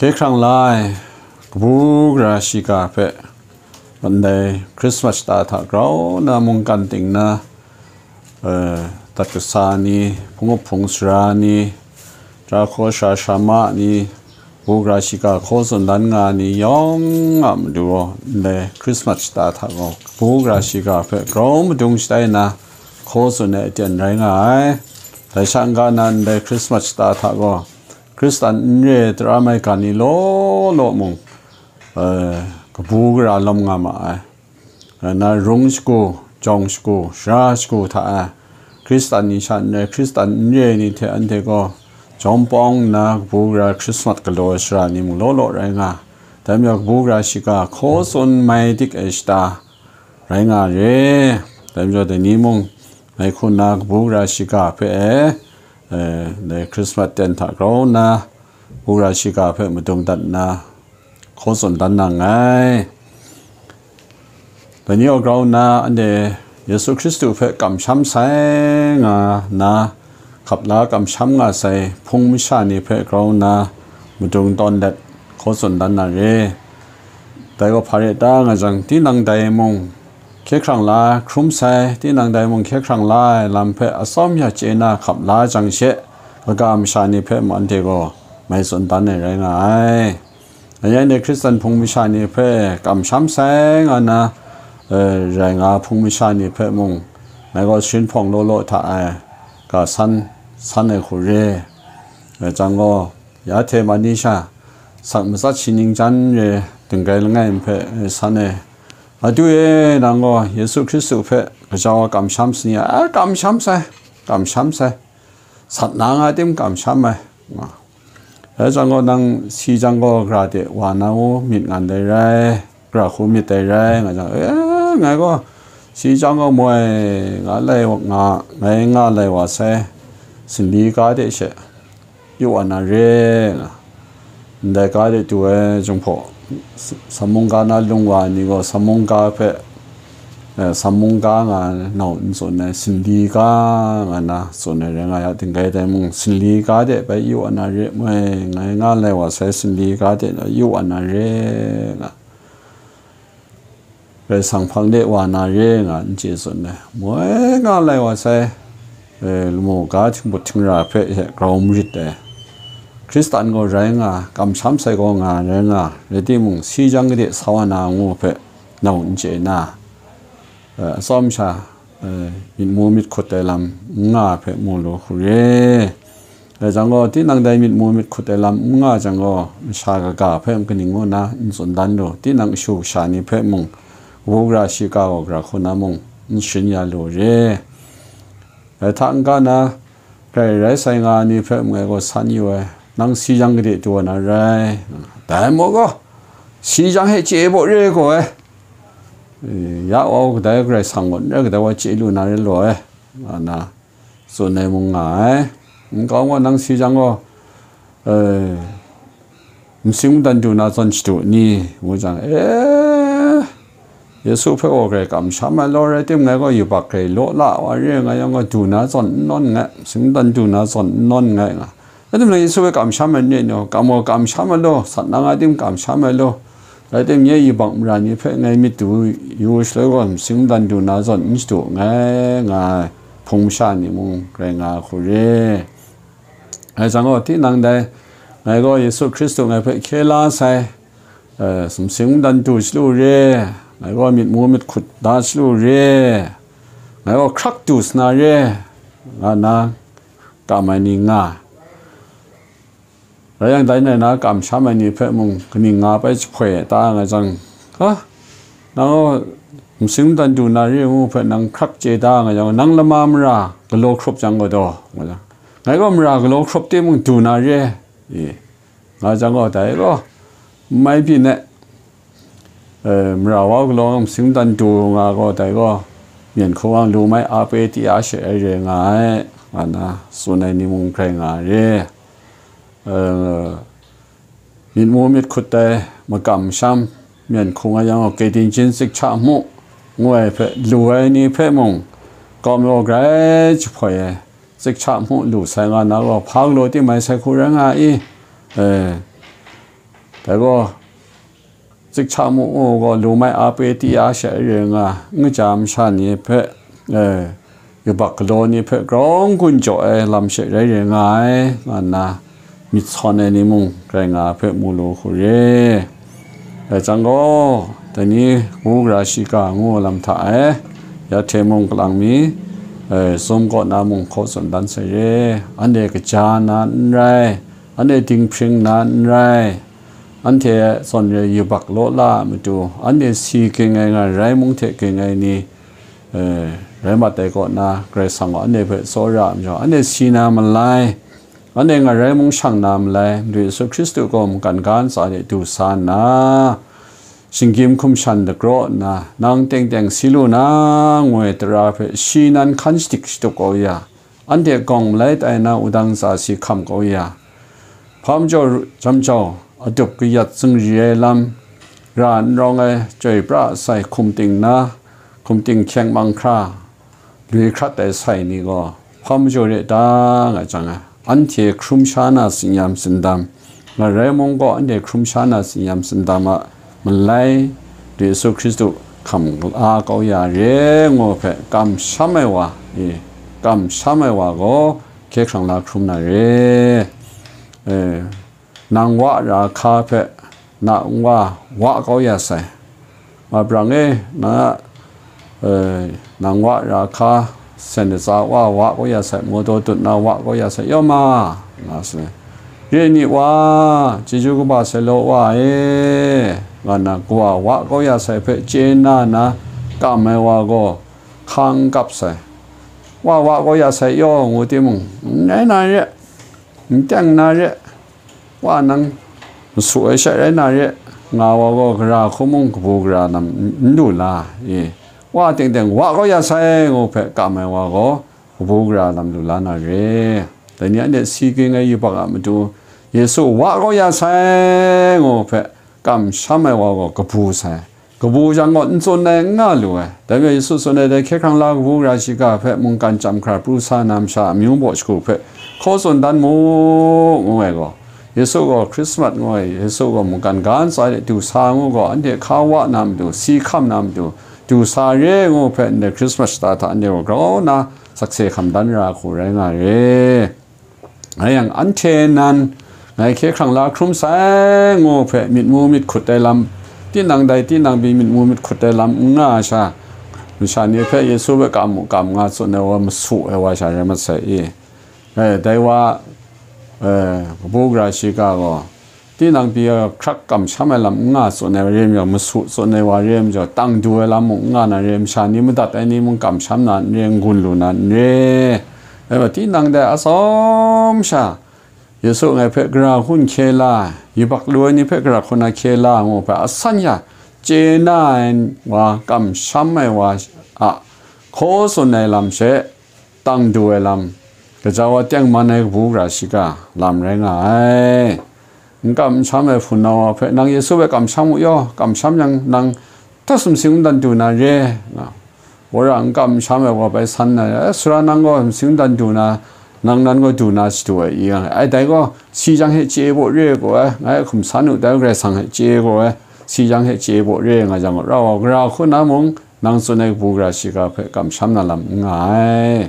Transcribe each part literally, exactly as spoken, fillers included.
Hkye hkrang la ai kabu gara shiga hpe ndai Krismas shata hta grau na mungkan ting na, eh, dat kasa ni, hpung up hpung sara ni, tara hkaw sara sara ma ni, kabu gara shiga hkaw tsun dan nga ni yawng a matu gaw, ndai Krismas shata hta gaw, kabu gara shiga hpe grau madung shatai nna, hkaw tsun ai aten rai nga ai. Dai sha n-ga na ndai Krismas shata hta gaw, Hkristan n re ai tara maigan ni law law mung, eh, kabu gara lawm nga ma ai. Na rung shagu, jawng shagu, sara shagu hta e, Hkristan ni sha n rai, Hkristan n re ai ni hte anhte gaw jawm pawng nna kabu gara Hkrismat galaw ai sara ni mung law law rai nga. Dai majaw kabu gara shiga hkaw tsun mai dik ai shata rai nga re. Dai majaw dai ni mung, ngai hku nna kabu gara shiga hpe e, eh, dai Hkrismat ten hta grau nna, kabu gara shiga hpe madung dat nna, hkaw tsun dan na nngai. Dai ni gaw grau nna, anhte Yesu Hkristu hpe kamsham sai nga nna, hkap la kamsham nga sai hpung masha ni hpe grau nna, madung tawn let, hkaw tsun dan na re. Dai gaw hpa re ta nga jang, tinang dai mung hkye hkrang la hkrum sai, tinang dai mung hkye hkrang la ai lam hpe atsawm ya chye na hkap la jang she, kaga masha ni hpe mung anhte gaw mai tsun dan ai rai nga ai. Ngai anhte Hkristan hpung masha ni hpe kamsham sai nga na, eh, rai nga hpung masha ni hpe mung, ngai gaw sharin hpawng law law hta ai ga san, san ai hku re. Rai jang gaw, ya hte ma ni sha, sak matsat shi ning jan re, dingrai langai nme hpe, eh, san e, "Madu e, nang gaw Yesu Hkristu hpe gaja wa kamsham sani?" "A, kamsham sai, kamsham sai, sat na nga tim kamsham ai," nga. Rai jang gaw, "Nang si jang gaw, gara de wa na u, myit ngan dai rai, gara hku myit dai rai," nga jang, "E, ngai gaw si jang gaw moi nga lai wa, nga, ngai nga lai wa sai, sinli ga de she yu wa na re," nga. Ndai ga de du ai Jinghpaw, s-, Samungga na lung wa ai ni gaw Samungga hpe, eh, Samungga nga nau n tsun ai, sinli ga nga na tsun ai rai nga ya, dingrai dai mung, sinli ga de bai yu wa na re moi, ngai nga lai wa sai, sinli ga de yu wa na re, nga. Karai Kasang hpang de wa na re nga n chye tsun ai. Moi nga lai wa sai, eh, lamu ga htingbut htingra hpe she grau marit ai. Hkristan gaw rai nga, kamsham sai gaw nga rai nga, rai timung, si jang gade sa wa na ngu hpe nau n chye na, eh, atsawm sha, eh, myit mu myit hkut ai lam n nga hpe mu lu hku re. Dai jang gaw, tinang dai myit mu myit hkut ai lam n nga jang gaw, masha kaga hpe kaning ngu na n tsun dan lu, tinang kashu kasha ni hpe mung, kabu gara shiga gaw gara hku na mung n sharin ya lu re. Dai hta n-ga na, grai rai sai nga ai ni hpe mung ngai gaw san yu ai, nang si jang gade du wa na rai. Dai maw gaw, si jang he chye baw re gaw ai. Eh, ya wa kadai Karai Kasang gaw n rai kadai wa chye lu na rai law ai, nga na tsun ai mung nga ai. Nkau gaw, nang si jang gaw, eh, masing madan du na zawn shadu ni, ngu jang, eh, Yesu hpe gaw grai kamsham ai law rai tim, ngai gaw yubak grai law la wa re nga yang gaw, du na zawn n nawn nngai, masing madan du na zawn n nawn nngai nga. Rai timung, Yesu hpe kamsham ai ni naw, kam gaw kamsham ai law, sat na nga tim kamsham ai law, rai tim, nye yubak mara ni hpe ngai myit du yu shaloi gaw, masing madan du na zawn n shadu nngai, nga ai hpung masha ni mung rai nga hku re. Ngai jang gaw, tinang dai, ngai gaw Yesu Hkristu ngai hpe hkye la sai, eh, sumsing madan du shalu re, ngai gaw myit mu myit hkut da shalu re, ngai gaw hkrak du sa na re, nga na kam ai ni nga. Rai yang, dai nai na kamsham ai ni hpe mung kaning nga bai jahpoi ai ta nga jang, ha, nang gaw masing madan du na re ngu hpe nang hkrak chye da nga jang, nang lama mara galaw hkrup jang gaw daw, nga jang, ngai gaw mara galaw hkrup timung du na re, e, nga jang gaw, dai gaw n mai byin ai, eh, mara wa galaw masing madan du nga gaw, dai gaw myen hku ang lu mai a pe ti a she ai re nga ai, nga na tsun ai ni mung grai nga ai re. Eh, myit mu myit hkut ai makam masham, myen hku nga yang gaw, Kaiting Jin Tsik Hta Mu ngu ai hpe lu ai ni hpe mung, kawm law grai jahpoi ai, Tsik Hta Mu lu sai nga na gaw, hpa galaw tim mai sai hku rai nga i? Eh, Dai gaw, Cikca mu u gaw, lu mai a pe ti ya she ai re nga, n kaja masha ni hpe, eh, yubak galaw ni hpe grau n-gun jaw ai lam she rai re nga ai, nga nna myit sawn ai ni mung rai nga ai hpe mu lu hku re. Rai jang gaw, dai ni ngu gara shiga ngu lam hta e, ya hte mung kalang mi, eh, Zoom kaw na mung hkaw tsun dan sai re. Anhte kaja na n rai, anhte dinghpring na n rai, anhte zawn re yubak law la a matu, anhte si ging ai nga rai mung hte ging ai ni, eh, rai mat ai kaw na, Karai Kasang gaw anhte hpe tsawra ai majaw, anhte si na malai, anhte nga rai mung shang na malai, Madu Yesu Hkristu gaw mungkan ga ntsa de du sa nna, shinggyim hkum shan dagraw nna, nang teng teng si lu na, ngu ai tara hpe shi nan hkan shadik shatup kau ya, anhte gawng malai tai na wudang tsa si hkam kau ya, hpa majaw ru-, jam jau, adup kayat zingri ai lam, ra n rawng ai chyoi pra sai hkum ting na, hkum ting hkyeng manghkra, lui hkrat ai sai ni gaw, hpa majaw re ta nga jang, anhte hkrum sha na tsin-yam tsindam, nga rai mung gaw, anhte hkrum sha na tsin-yam tsindam a malai, Yesu Hkristu hkam la kau ya re ngu hpe kamsham ai wa, e, kamsham ai wa gaw, hkye hkrang la hkrum na re. E, nang wa ra hka hpe, na nwa wa kau ya sai. Ma brang e, na, eh, nang wa ra hka, sen latsa wa wa kau ya sai, mawdaw dut na wa kau ya sai, yaw ma, nga sai. Re ni wa, chyeju kaba sai law wa e, nga na kawa wa kau ya sai hpe chye na na kam ai wa gaw, hkang kap sai. Wa wa kau ya sai yaw ngu timung, n rai na re, n teng na re, wa nang masu ai sha rai na re, nga wa gaw gara hku mung kabu gara lam n lu la, e, wa teng teng wa kau ya sai ngu hpe kam ai wa gaw kabu gara lam lu la na re. Dai ni anhte si ging ai yubak a matu, Yesu wa kau ya sai ngu hpe kamsham ai wa gaw kabu sai. Kabu jang gaw n tsun ai n nga lu ai. Dai majaw Yesu tsun ai dai hkye hkrang la kabu gara shiga hpe mungkan chyam hkra pru sa na masha amyu baw shagu hpe hkaw tsun dan mu, ngu ai gaw, Yesu gaw Hkrismat ngu ai, Yesu gaw mungkan ga ntsa de du sa ngu gaw, anhte hka wa na matu, si hkam na matu, du sa re ngu hpe ndai Hkrismat shata hta anhte gaw grau nna sakse hkam dan ra hku rai nga re. Ngai yang anhte nan, ngai hkye hkrang la hkrum sai ngu hpe myit mu myit hkut ai lam, tinang dai tinang pyi myit mu myit hkut ai lam n nga ai sha, masha ni hpe Yesu hpe kam mu kam nga tsun ai wa masu ai wa sha rai mat sai i. Eh, dai wa, eh, kabu gara shiga gaw, tinang pyi hkrak kamsham ai lam n nga tsun ai re majaw, masu tsun ai wa re majaw, tang du ai lam mung n nga na re, masha ni madat ai ni mung kamsham na n re, n-gun lu na n re. Dai wa tinang dai atsawm sha, Yesu ngai hpe gara hku n hkye la, yubak lu ai ni hpe gara hku na hkye la ngu hpe asan ya chye na ai wa, kamsham ai wa a hkaw tsun ai lam she, tang du ai lam, gaja wa tengman ai kabu gara shiga lam rai nga ai. N kam n sham ai hpunau wa hpe, "Nang Yesu hpe kamsham u yaw, kamsham yang nang hta sumsing dan du na re," nga. Wora n kam n sham ai wa bai san na, "Eh, sara nang gaw sumsing dan du na, nang nan gaw du na shadu ai," i yang, "Ai, dai gaw si jang hte chye baw re gaw ai, ngai hkum san u, dai gaw Karai Kasang hte chye gaw ai, si jang hte chye baw re," nga jang gaw, rau wa gara hku na mung, nang tsun ai kabu gara shiga hpe kamsham na lam n nga ai.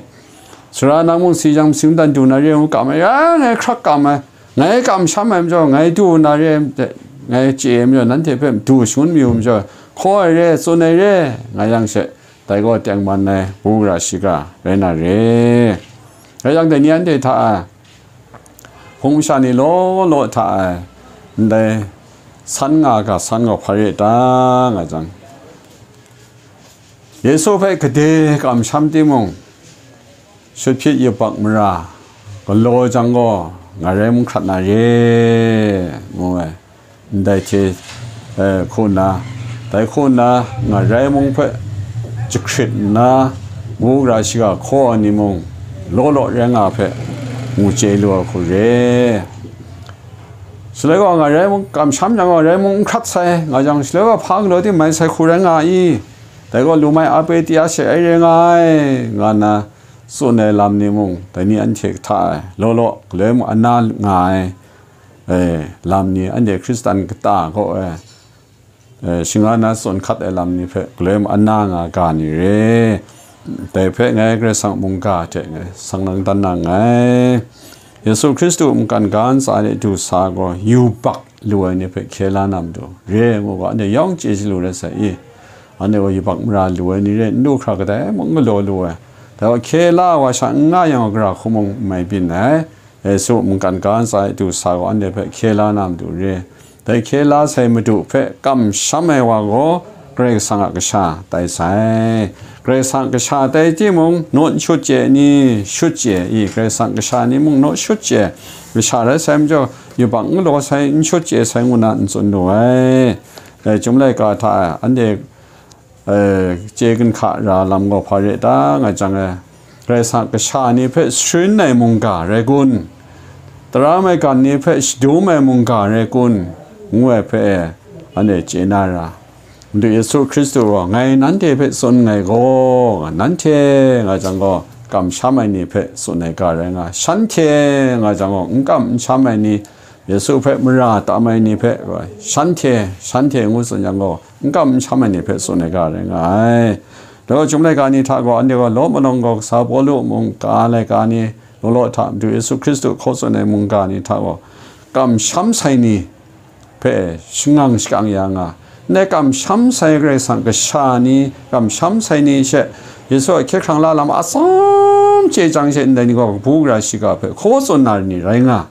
Sara nang mung si jang sumsing dan du na re ngu kam ai, ya, ngai hkrak kam ai, ngai kamsham ai majaw, ngai du na re, ngai chye ai majaw, nanhte hpe du shangun mayu majaw, hkaw ai re, tsun ai re, nga yang she, dai gaw tengman ai kabu gara shiga rai na re. Rai yang, dai ni anhte hta ai, hpung masha ni law law hta ai, ndai san nga ga san gaw hpa re ta, nga jang, Yesu hpe gade kamsham timung, shut hpyit yubak mara galaw jang gaw, ngarai mung hkrat na re, ngu ai. Ndai hte, eh, hku nna, dai hku nna ngarai mung hpe jahkrit nna, kabu gara shiga hkaw ai ni mung law law rai nga hpe, ngu chye lu ai hku re. Shaloi gaw ngarai mung kamsham jang gaw, ngarai mung n hkrat sai, nga jang, shaloi gaw hpa galaw tim mai sai hku rai nga i? Dai gaw lu mai a pe ti a she ai re nga ai, nga nna tsun ai lam ni mung, dai ni anhte hta e law law galoi mung ana nga ai. e, lam ni, anhte Hkristan kata kaw e, e, shinga na tsun hkat ai lam ni hpe galoi ma-, ana nga ga ni re. Dai hpe ngai Karai Kasang mungga hte ngai sang nang dan na nngai. Yesu Hkristu mungkan ga ntsa de du sa gaw, yubak lu ai ni hpe hkye la na matu re ai ngu gaw, anhte yawng chye chyalu rai sai i. Anhte gaw yubak mara lu ai ni re, n du hkra kadai mung n galaw lu ai. Dai gaw hkye la ai wa sha n nga yang gaw, gara hku mung n mai byin ai. Yesu mungkan ga ntsa e du sa gaw, anhte hpe hkye la na matu re. Dai hkye la sai madu hpe kamsham ai wa gaw, Karai Kasang a kasha tai sai. Karai Kasang a kasha tai timung, naw n shut chye ni, shut chye i, Karai Kasang kasha ni mung naw shut chye, kasha rai sai majaw, yubak n galaw sai, n shut chye sai ngu na n tsun lu ai. Dai Chyum laika hta anhte e, chye ginhka ra lam gaw hpa re ta nga jang e, Karai Kasang kasha ni hpe sharin ai mungga rai kun? Tara maigan ni hpe shadum ai mungga rai kun? Ngu ai hpe e, anhte chye na ra. Madu Yesu Hkristu gaw, "Ngai nanhte hpe tsun nngai gaw, nanhte," nga jang gaw, kamsham ai ni hpe tsun ai ga rai nga, "Shanhte," nga jang gaw, n kam n sham ai ni, Yesu hpe mara tam ai ni hpe, shanhte, shanhte ngu tsun yang gaw, n kam n sham ai ni hpe tsun ai ga rai nga ai. Dai gaw, Chyum laika ni hta gaw, anhte gaw law malawng gaw kasa Pawlu mung ka laika ni, law law hta Madu Yesu Hkristu hkaw tsun ai mungga ni hta gaw, kamsham sai ni hpe shangang shakang ya nga. Ndai kamsham sai Karai Kasang kasha ni, kamsham sai ni she, Yesu a hkye hkrang la lam atsam chye chyang she, ndai ni gaw kabu gara shiga hpe hkaw tsun na ni rai nga.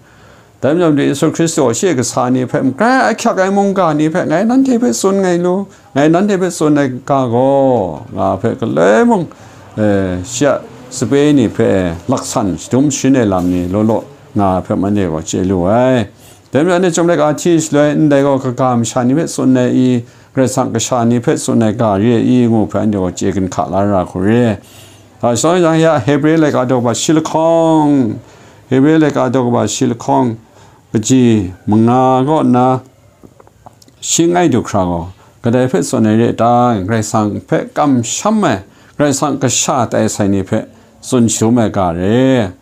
Dai majaw, Yesu Hkristu a shi kasa ni hpe, makrai ahkyak ai mungga ni hpe, ngai nanhte hpe tsun nngai lu, ngai nanhte hpe tsun ai ga gaw, nga hpe galoi mung, eh, shi a sape ni hpe laksan shadum sharin ai lam ni law law nga hpe, anhte gaw chye lu ai. Dai majaw, anhte Chyum laika hti shaloi, ndai gaw kaga masha ni hpe tsun ai i, Karai Kasang kasha ni hpe tsun ai ga re ai i, ngu hpe, anhte gaw chye ginhka la ra hku re. Hta shadawn yang ya, Hebre laika daw kaba shi lahkawng, Hebre laika daw kaba shi lahkawng, kaji manga kaw nna, shing ai du hkra gaw, kadai hpe tsun ai re ta? Karai Kasang hpe kamsham ai, Karai Kasang kasha tai sai ni hpe tsun shadum ai ga re.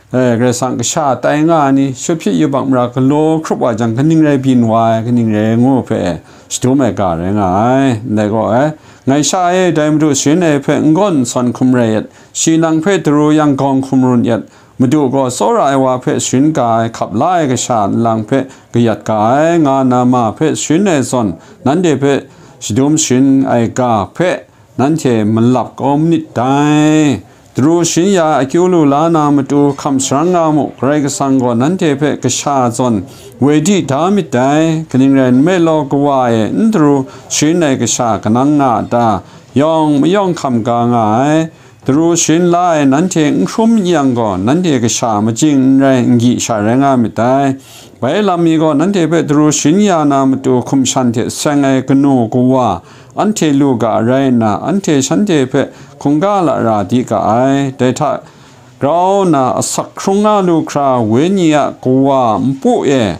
Eh, Karai Kasang kasha tai nga ai ni, shut hpyit yubak mara galaw hkrup wa jang, kaning rai byin wa ai, kaning rai ngu hpe shadum ai ga rai nga ai. Ndai gaw, eh, ngai sha e, dai Madu sharin ai hpe n gawn n sawn hkum rai yet, shi nang hpe daru yang gawng hkum run yet, Madu gaw tsawra ai wa hpe sharin ga ai, hkap la ai kasha nlang hpe kayat ga ai, nga nna ma hpe sharin ai zawn, nanhte hpe shadum sharin ai ga hpe nanhte malap kau manit dai. Daru sharin ya akyu lu la na matu hkam sharang nga mu, Karai Kasang gaw nanhte hpe kasha zawn woi di da myit dai. Kaning rai nme law, kawa e n daru sharin ai kasha kanang nga a ta? Yawng mayawng hkam ga nga ai. Daru sharin la ai nanhte n hkrum n yang gaw, nanhte kasha majing n rai, n gyi sha rai nga myit dai. Bai lam mi gaw, nanhte hpe daru sharin ya na matu hkum shan hte seng ai kanu kawa, anhte lu ga rai nna, anhte shanhte hpe hkungga lara di ga ai. Dai hta grau nna asak hkrung nga lu hkra, Wenyi a Kawa npu e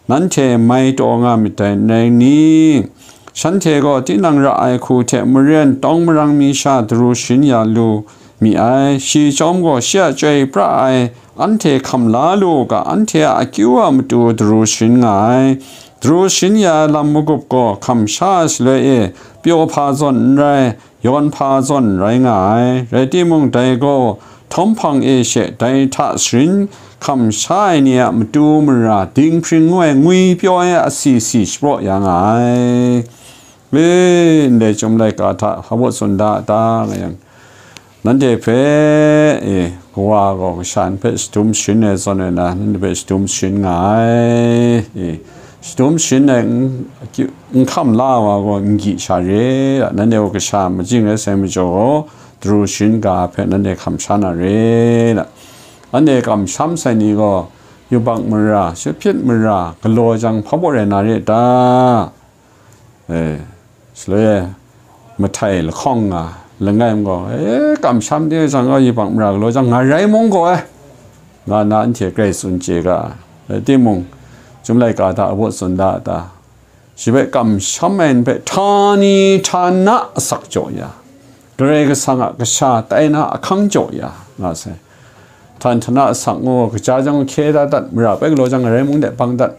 nanhte mai taw nga myit dai, n rai ni? Shanhte gaw tinang ra ai hku hte maren tawng marang mi sha daru sharin ya lu mi ai. Shi chyawm gaw shi a chyoi pra ai anhte hkam la lu u ga, anhte a akyu a matu daru sharin nga ai. Daru sharin ya ai lam magup gaw hkam sha ai shaloi e pyaw hpa zawn n rai, yawn hpa zawn rai nga ai. Rai timung, dai gaw htawm hpang e she dai hta sharin hkam sha ai ni a matu mara dinghpring ngu ai ngwi pyaw ai asi si shapraw ya nga ai. E, ndai Chyum laika hta hpa baw tsun da ta nga yang, nanhte hpe, e, Kawa gaw kasha ni hpe shadum sharin ai zawn e na, nanhte hpe shadum sharin nga ai. E, shadum sharin ai n, n hkam la ai wa gaw n gyi sha re, nanhte gaw kasha majing rai sai majaw gaw, daru sharin ga hpe nanhte hkam sha na re. Anhte kamsham sai ni gaw, yubak mara, shut hpyit mara galaw jang hpa baw rai na re ta? E, shaloi e, mahtai lahkawng nga langai mi gaw, e, kamsham de jang gaw, yubak mara galaw jang nga rai mung gaw, e, nga nna anhte grai tsun chye ga. Rai timung, Chyum laika hta hpa baw tsun da ta? Shi hpe kamsham ai ni hpe htani htana asak jaw ya, Karai Kasang a kasha tai na ahkang jaw ya, nga sai. Htani htana asak ngu, kaja jang hkye da dat, mara bai galaw jang rai mung de bang dat,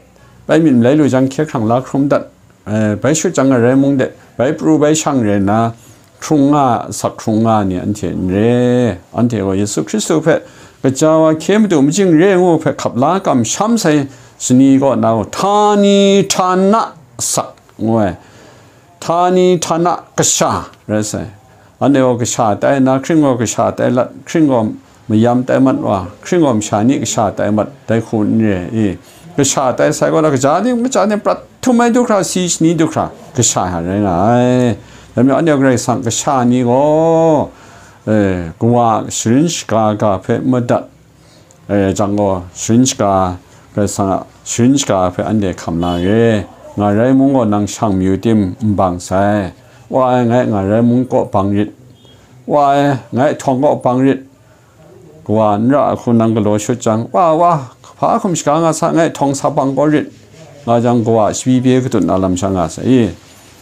bai myit malai lu jang, hkye hkrang la hkrum dat, eh, bai shut jang arai mung de, bai pru bai shang re nna, hkrung nga, asak hkrung nga ni anhte n re. Anhte gaw Yesu Hkristu hpe, kaja wa hkye madu majing re ngu hpe hkap la kamsham sai shani kaw na, htani htana asak ngu ai, htani htana kasha rai sai. Anhte gaw kasha tai nna, hkring gaw kasha tai lat, hkring gaw mayam tai mat wa, hkring gaw masha ni kasha tai mat, dai hku n re i. Kasha tai sai gaw, kaja ni, kaja ni prat htum ai du hkra, si shani du hkra, kasha ai rai nga ai. Dai majaw, anhte Karai Kasang kasha ni gaw, eh, kawa sharin shaga ga hpe madat, eh, jang gaw, sharin shaga, Karai Kasang a sharin shaga hpe anhte hkam la re. Nga rai mung gaw, nang shang mayu tim n bang sai. Wa ai, ngai nga rai mung kaw bang rit. Wa ai, ngai htawng kaw bang rit. Kawa n ra ai hku nang galaw shut jang, wa, wa, hpa hkum shaga nga sa, ngai htawng sa bang kaw rit, nga jang, kawa shabi bye katut na lam sha nga sai i.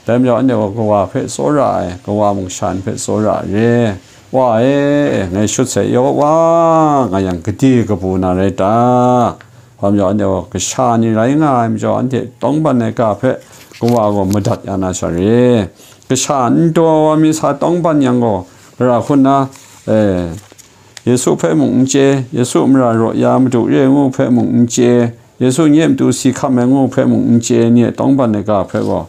Dai majaw, anhte gaw kawa hpe tsawra ai, kawa mung shan hpe tsawra re. Wa e, ngai shut sai yaw, wa, nga yang, gade kabu na rai ta? Hpa majaw, anhte gaw kasha ni rai nga ai majaw, anhte tawngban ai ga hpe kawa gaw madat ya na sha re. Kasha n taw wa mi sa tawngban yang gaw, gara hku nna, eh, Yesu hpe mung n chye, Yesu mara raw ya Madu re ngu hpe mung n chye, Yesu nye matu si hkam ai ngu hpe mung n chye, ni a tawngban ai ga hpe gaw,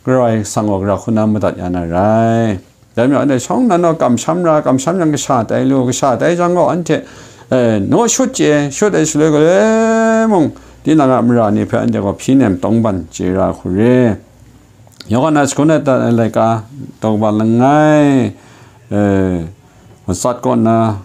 Karai Kasang gaw gara hku na madat ya na rai. Dai majaw, anhte shawng nnan gaw kamsham ra, kamsham jang kasha tai lu, kasha tai jang gaw anhte, eh, naw shut chye, shut ai shaloi galoi mung, tinang a mara ni hpe anhte gaw hpyi nem tawngban chye ra hku re. Yawhan a shagun ai dat ai laika, daw kaba langai, eh, matsat kaw nna,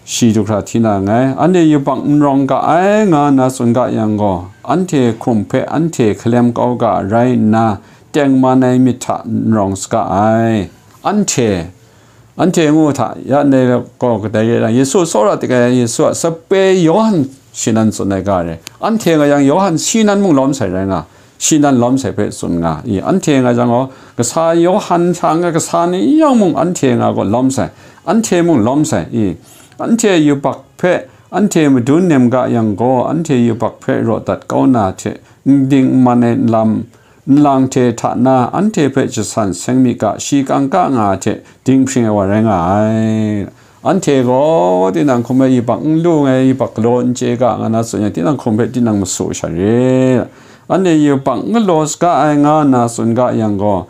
shi du hkra hti na nngai. Anhte yubak n rawng ga ai, nga nna tsun ga yang gaw, anhte hkum hpe anhte hkalem kau ga rai nna, tengman ai myit hta n rawng saga ai. Anhte, anhte ngu hta, ya ndai gaw kadai rai yang, Yesu tsawra tik ai, Yesu a sape Yawhan shi nan tsun ai ga re. Anhte nga yang, Yawhan shi nan mung lawm sai rai nga. Shi nan lawm sai hpe tsun nga i, anhte nga jang gaw, kasa Yawhan hta nga kasa ni yawng mung anhte nga gaw lawm sai, anhte mung lawm sai i, anhte yubak hpe anhte madun nem ga yang gaw, anhte yubak hpe raw dat kau na hte n ding n man ai nlam, nlang hte hta na anhte hpe jasan seng mi ga, shi kangka nga hte dinghpring ai wa rai nga ai. Anhte gaw tinang hkum hpe yubak n lu ai, yubak galaw n chye ga, nga na tsun yang, tinang hkum hpe tinang masu sha re. Anhte yubak n galaw saga ai, nga nna tsun ga yang gaw,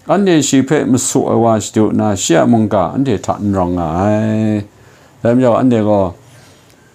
anhte shi hpe masu ai wa shadu nna, shi a mungga anhte hta n rawng nga ai. Dai majaw, anhte gaw,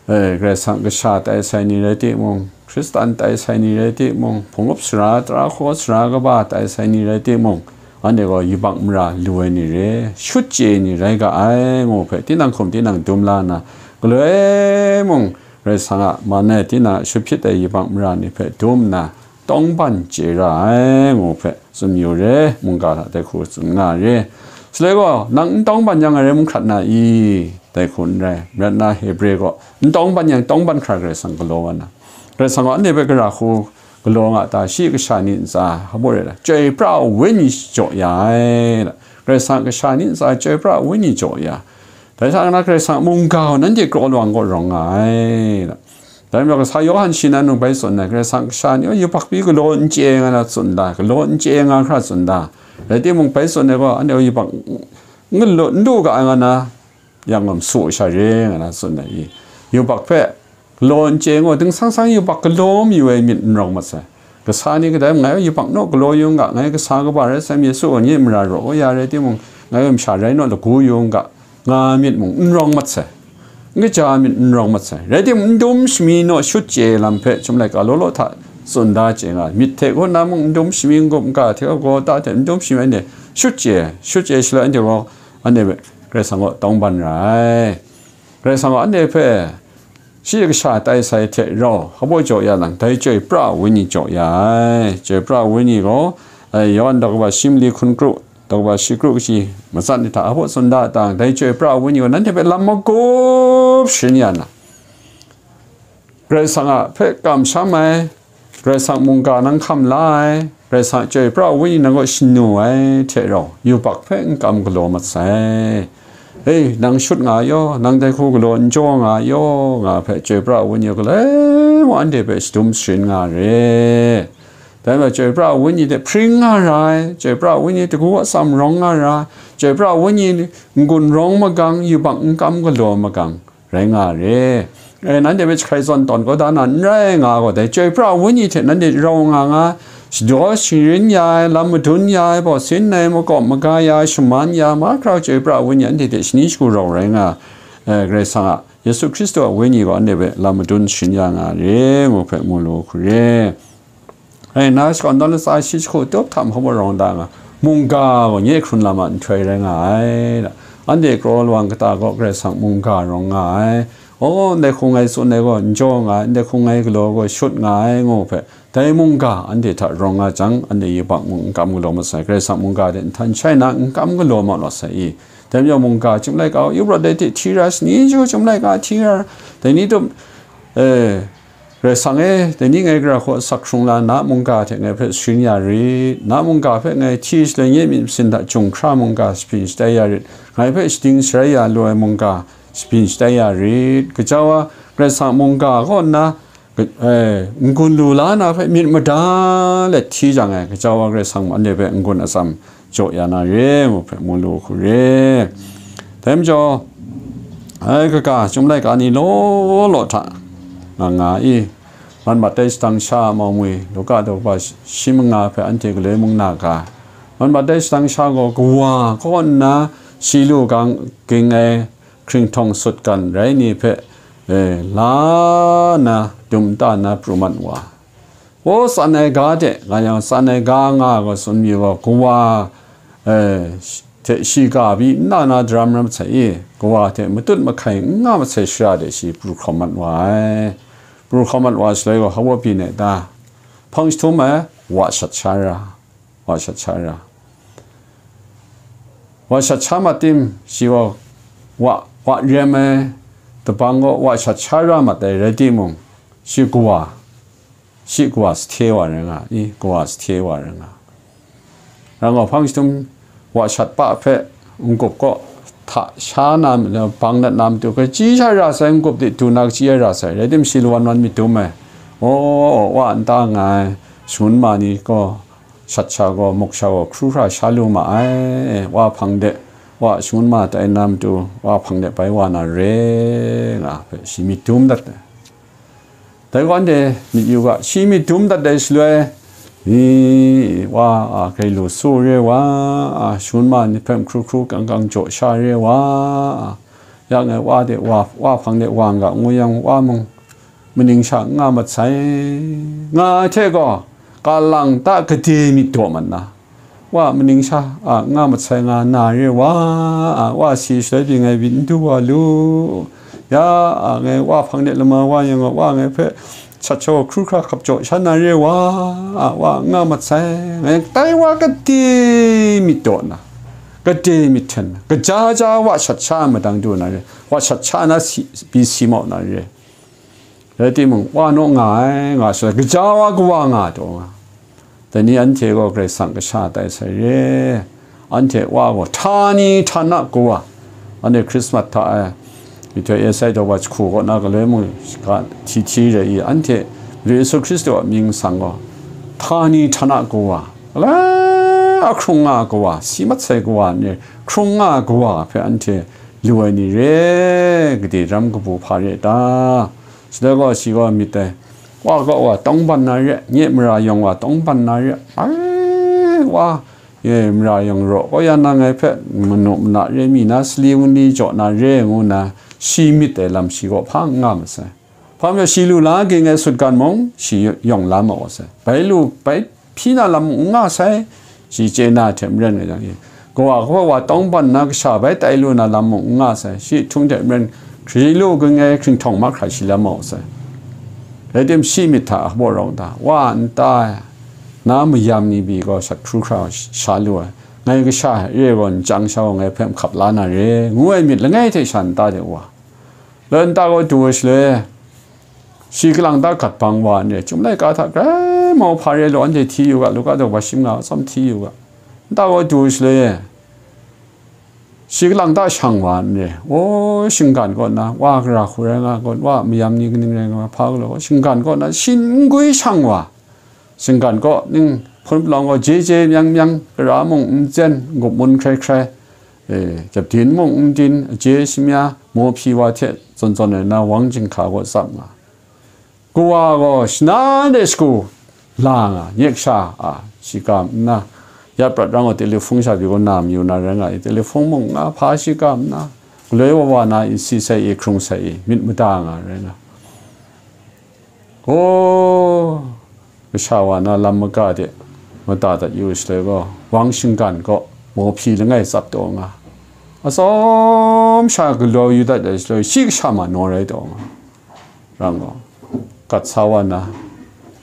eh, Karai Kasang kasha tai sai ni rai timung, Hkristan tai sai ni rai timung, hpung up sara, tara hkaw sara kaba tai sai ni rai timung, anhte gaw yubak mara lu ai ni re, shut chye ni rai ga ai, ngu hpe tinang hkum tinang dum la nna, galoi mung Karai Kasang a man e tinang a shut hpyit ai yubak mara ni hpe dum nna, tawngban chye ra ai, ngu hpe tsun yu re, mungga hta dai hku tsun nga re. Shaloi gaw, nang n tawngban yang, ngai rai mung hkrat na i? Dai hku n rai, marat na Hebre gaw, n tawngban yang, tawngban hkra Karai Kasang galaw wa na, Karai Kasang gaw anhte hpe gara hku galaw nga ta, shi kasha ni ntsa hpa baw rai la, chyoi pra ai wenyi jaw ya ai, Karai Kasang kasha ni ntsa chyoi pra ai wenyi jaw ya, dai hta na Karai Kasang mungga gaw nanhte kraw lawang kaw rawng nga ai. Dai majaw, kasa Yawhan shi nan mung bai tsun ai, Karai Kasang kasha ni gaw yubak pyi galaw n chye nga na tsun da, galaw n chye nga hkra tsun da. Rai timung, bai tsun ai gaw, anhte gaw yubak n galaw, n du ga ai nga na, yang gaw masu sha re nga na tsun ai i. Yubak hpe galaw n chye gaw, ding sang sang yubak galaw mayu ai myit n rawng mat sai. Kasa ni kadai mung, ngai gaw yubak naw galaw yu n ga, ngai kasa kaba rai sai, Yesu gaw nye mara raw kau ya rai timung, ngai gaw masha rai naw lagu yu n ga, nga myit mung n rawng mat sai, n kaja myit n rawng mat sai. Rai timung, n dum shami naw shut chye lam hpe chyum laika law law hta tsun da chye nga ai. Myit hte kaw na mung n dum shami, n-gup n-ga hte gaw ta hte n dum shami, anhte shut chye, shut chye shaloi, anhte gaw, anhte hpe Karai Kasang gaw tawngban ra ai. Karai Kasang gaw anhte hpe shi kasha tai sai hte rau hpa baw jaw ya lang, dai chyoi pra ai wenyi jaw ya ai. Chyoi pra ai wenyi gaw, eh, Yawhan daw kaba shi mali hkun kru, daw kaba shi kru kaji matsat ni hta hpa baw tsun da tang, dai chyoi pra ai wenyi gaw nanhte hpe lam magup sharin ya na, Karai Kasang a hpe kamsham ai, Karai Kasang mungga nang hkam la ai, Karai Kasang a chyoi pra ai wenyi nang kaw shanu ai hte rau, yubak hpe n kam galaw mat sai. Hei, nang shut nga yaw, nang dai hku galaw n jaw nga yaw, nga hpe chyoi pra ai wenyi gaw galoi mung anhte hpe shadum sharin nga re. Dai majaw, chyoi pra ai Wenyi hte hpring nga ra ai, chyoi pra ai Wenyi hte hku atsam rawng nga ra ai, chyoi pra ai Wenyi n-gun rawng magang, yubak n kam galaw magang rai nga re. E, nanhte hpe jahkrai zawn tawn kau da na n rai nga gaw, dai chyoi pra ai Wenyi hte nanhte rau nga nga, shadaw shingrin ya ai, lam madun ya ai, baw sin ai, makawp maga ya ai, shaman ya ai, mahkra chyoi pra ai Wenyi anhte hte shani shagu rau rai nga, e, Karai Kasang a, Yesu Hkristu a Wenyi gaw anhte hpe lam madun sharin ya nga re, ngu hpe mu lu hku re. Rai nna, shakawn tawn latsa shi jahku tup htam hkawp rawng da nga, mungga gaw nye hkrun lam a nhtoi rai nga ai. Anhte kraw lawang kata gaw Karai Kasang mungga rawng nga ai. Aw, ndai hku ngai tsun ai gaw n jaw nga ai, ndai hku ngai galaw gaw shut nga ai, ngu hpe, dai mungga anhte hta rawng nga jang, anhte yubak mung n kam galaw masai, Karai Kasang mungga de nhtan shai nna n kam galaw ma masai i? Dai majaw mungga chyum laika, yu prat dai hte hti ra, shani jaw chyum laika hti ra, dai ni tup, e, Karai Kasang e, dai ni ngai gara hku asak hkrung la nna, mungga hte ngai hpe sharin ya rit. Na mungga hpe ngai hti shaloi nye myit masin hta jung hkra mungga shabyin shatai ya rit. Ngai hpe shading sharai ya lu ai mungga shabyin shatai ya rit. Gaja wa, Karai Kasang mungga kaw nna, ga-, e, n-gun lu la na hpe myit mada let hti jang e, gaja wa Karai Kasang anhte hpe n-gun atsam jaw ya na re, ngu hpe mu lu hku re. Dai majaw, ai kaga, chyum laika ni law law hta nga nga i, man mat ai shadang sha a mau mwi, Luka daw kaba shi manga hpe anhte galoi mung na ga, man mat ai shadang sha gaw kawa kaw nna shi lu gang ging ai hkringhtawng sutgan rai ni hpe, e, la nna dum nta nna pru mat wa. O, tsan ai ga de, nga yang tsan ai ga nga gaw tsun mi gaw, kawa, e, hte shiga byi n na na daram ram masai i, kawa hte matut mahkai n nga masai shara de shi pru hkawm mat wa ai. Pru hkawm mat wa shaloi gaw, hpa baw byin ai ta? Hpang jahtum ai, wa shat sha ra, wa shat sha ra. Wa shat sha mat tim, shi gaw wa, wa rem ai, dabang gaw wa shat sha ra mat ai rai timung, shi kawa, shi kawa sahte wa rai nga i, kawa sahte wa rai nga. Rang gaw hpang jahtum wa shat pa hpe n-gup kaw hta sha na, bang nat na matu, kachyi sha ra sai, n-gup de du na kachyi ai ra sai, rai tim shi lawan wan myit dum ai. O, wa nta nga ai, shangun ma ni gaw, shat sha gaw, muk sha gaw, hkru hkra sha lu ma ai, wa hpang de, wa shangun ma tai na matu, wa hpang de bai wa na re, nga hpe shi myit dum dat ai. Dai gaw anhte myit yu ga, shi myit dum dat ai shaloi, i, wa, a, grai lu su re wa, a, shangun ma ni hpe hkru hkru kang kang jaw sha re wa, a, yang e wa de, wa, wa hpang de wa n ga ngu yang, wa mung, maning sha n nga mat sai, nga ai hte gaw, kalang ta gade myit daw mat na, wa maning sha a n nga mat sai nga na re wa, a, wa si shaloi pyi ngai myit n du wa lu, ya, a, ngai wa hpang de lama wa yang gaw, wa ngai hpe shat sha hkru hkra hkap jaw sha na re wa, a, wa n nga mat sai, ngai tai wa gade myit daw na, gade myit hten na, kaja ja wa shat sha ai madang du na re, wa shat sha na si, pyi si mau na re. Rai timung, wa naw nga ai, nga shaloi, gaja wa kawa nga taw nga. Dai ni anhte gaw Karai Kasang kasha tai sai re. Anhte wa gaw htani htana kawa. Anhte Hkrismat hta e, myihtoi e sai daw wa jahku kaw na galoi mung shaga hti hti re i, anhte Madu Yesu Hkristu a mying sang gaw htani htana kawa, la, a hkrung nga kawa, si mat sai kawa ni, hkrung nga kawa hpe anhte lu ai ni re, gade ram kabu hpa re ta? Shaloi gaw shi gaw myit dai, wa gaw wa tawng ban na re, nye mara yawng wa tawng ban na re, ai, wa, e, mara yawng raw kau ya na ngai hpe manu mana re mi na, sali wunli jaw na re, ngu nna shi myit ai lam shi gaw hpa n nga masai. Hpa majaw shi lu la ging ai sutgan mung, shi yawng la ma wa sai. Bai lu, bai hpyi na lam mung n nga sai, shi chye na hte maren nga jang e, kawa hpe wa tawng ban na kasha bai tai lu na lam mung n nga sai, shi htung hte maren, hkri lu ging ai hkringhtawng mahkra shi la mau sai. Rai tim, shi myit hta hpaw rawng ta, wa nta na mayam ni pyi gaw shat hkru hkra sha lu ai, ngai kasha re gaw nchyang sha gaw ngai hpe hkap la na re, ngu ai myit langai hte sha nta de wa. Loi nta gaw du ai shaloi, shi kalang ta gat bang wa n re, chyum laika hta grai mau hpa re law, anhte hti yu ga, Luka daw ba shi manga atsawm hti yu ga. Nta gaw du ai shaloi, shi kalang ta shang wa n re, o, shinggan kaw nna, wa gara hku rai nga gaw, wa mayam ni kaning rai nga, hpa galaw, shinggan kaw nna, shi n gwi shang wa. Shinggan kaw ning hpun palawng gaw je je myang myang, kara mung n zen, gup mun hkrai hkrai, e, kyepdin mung n din, aje shamya, mawhpyi wa hte zawn zawn ai na wang jinghka gaw tsap nga. Kawa gaw shana de shagu la nga, nye kasha a, shiga nna, ya prat rang gaw telefon sha pyi gaw na mayu na rai nga i, telefon mung nga hpa shiga nna, galoi wa wa na i, si sai i, hkrung sai i, myit mada nga rai nga. Gaw, kasha wa na lam maga de mada dat yu shaloi gaw, wang shinggan kaw mawhpyi langai tsap taw nga. Atsawm sha galaw yu dat ai shaloi, shi kasha ma naw rai taw nga. Rang gaw, gat sa wa na,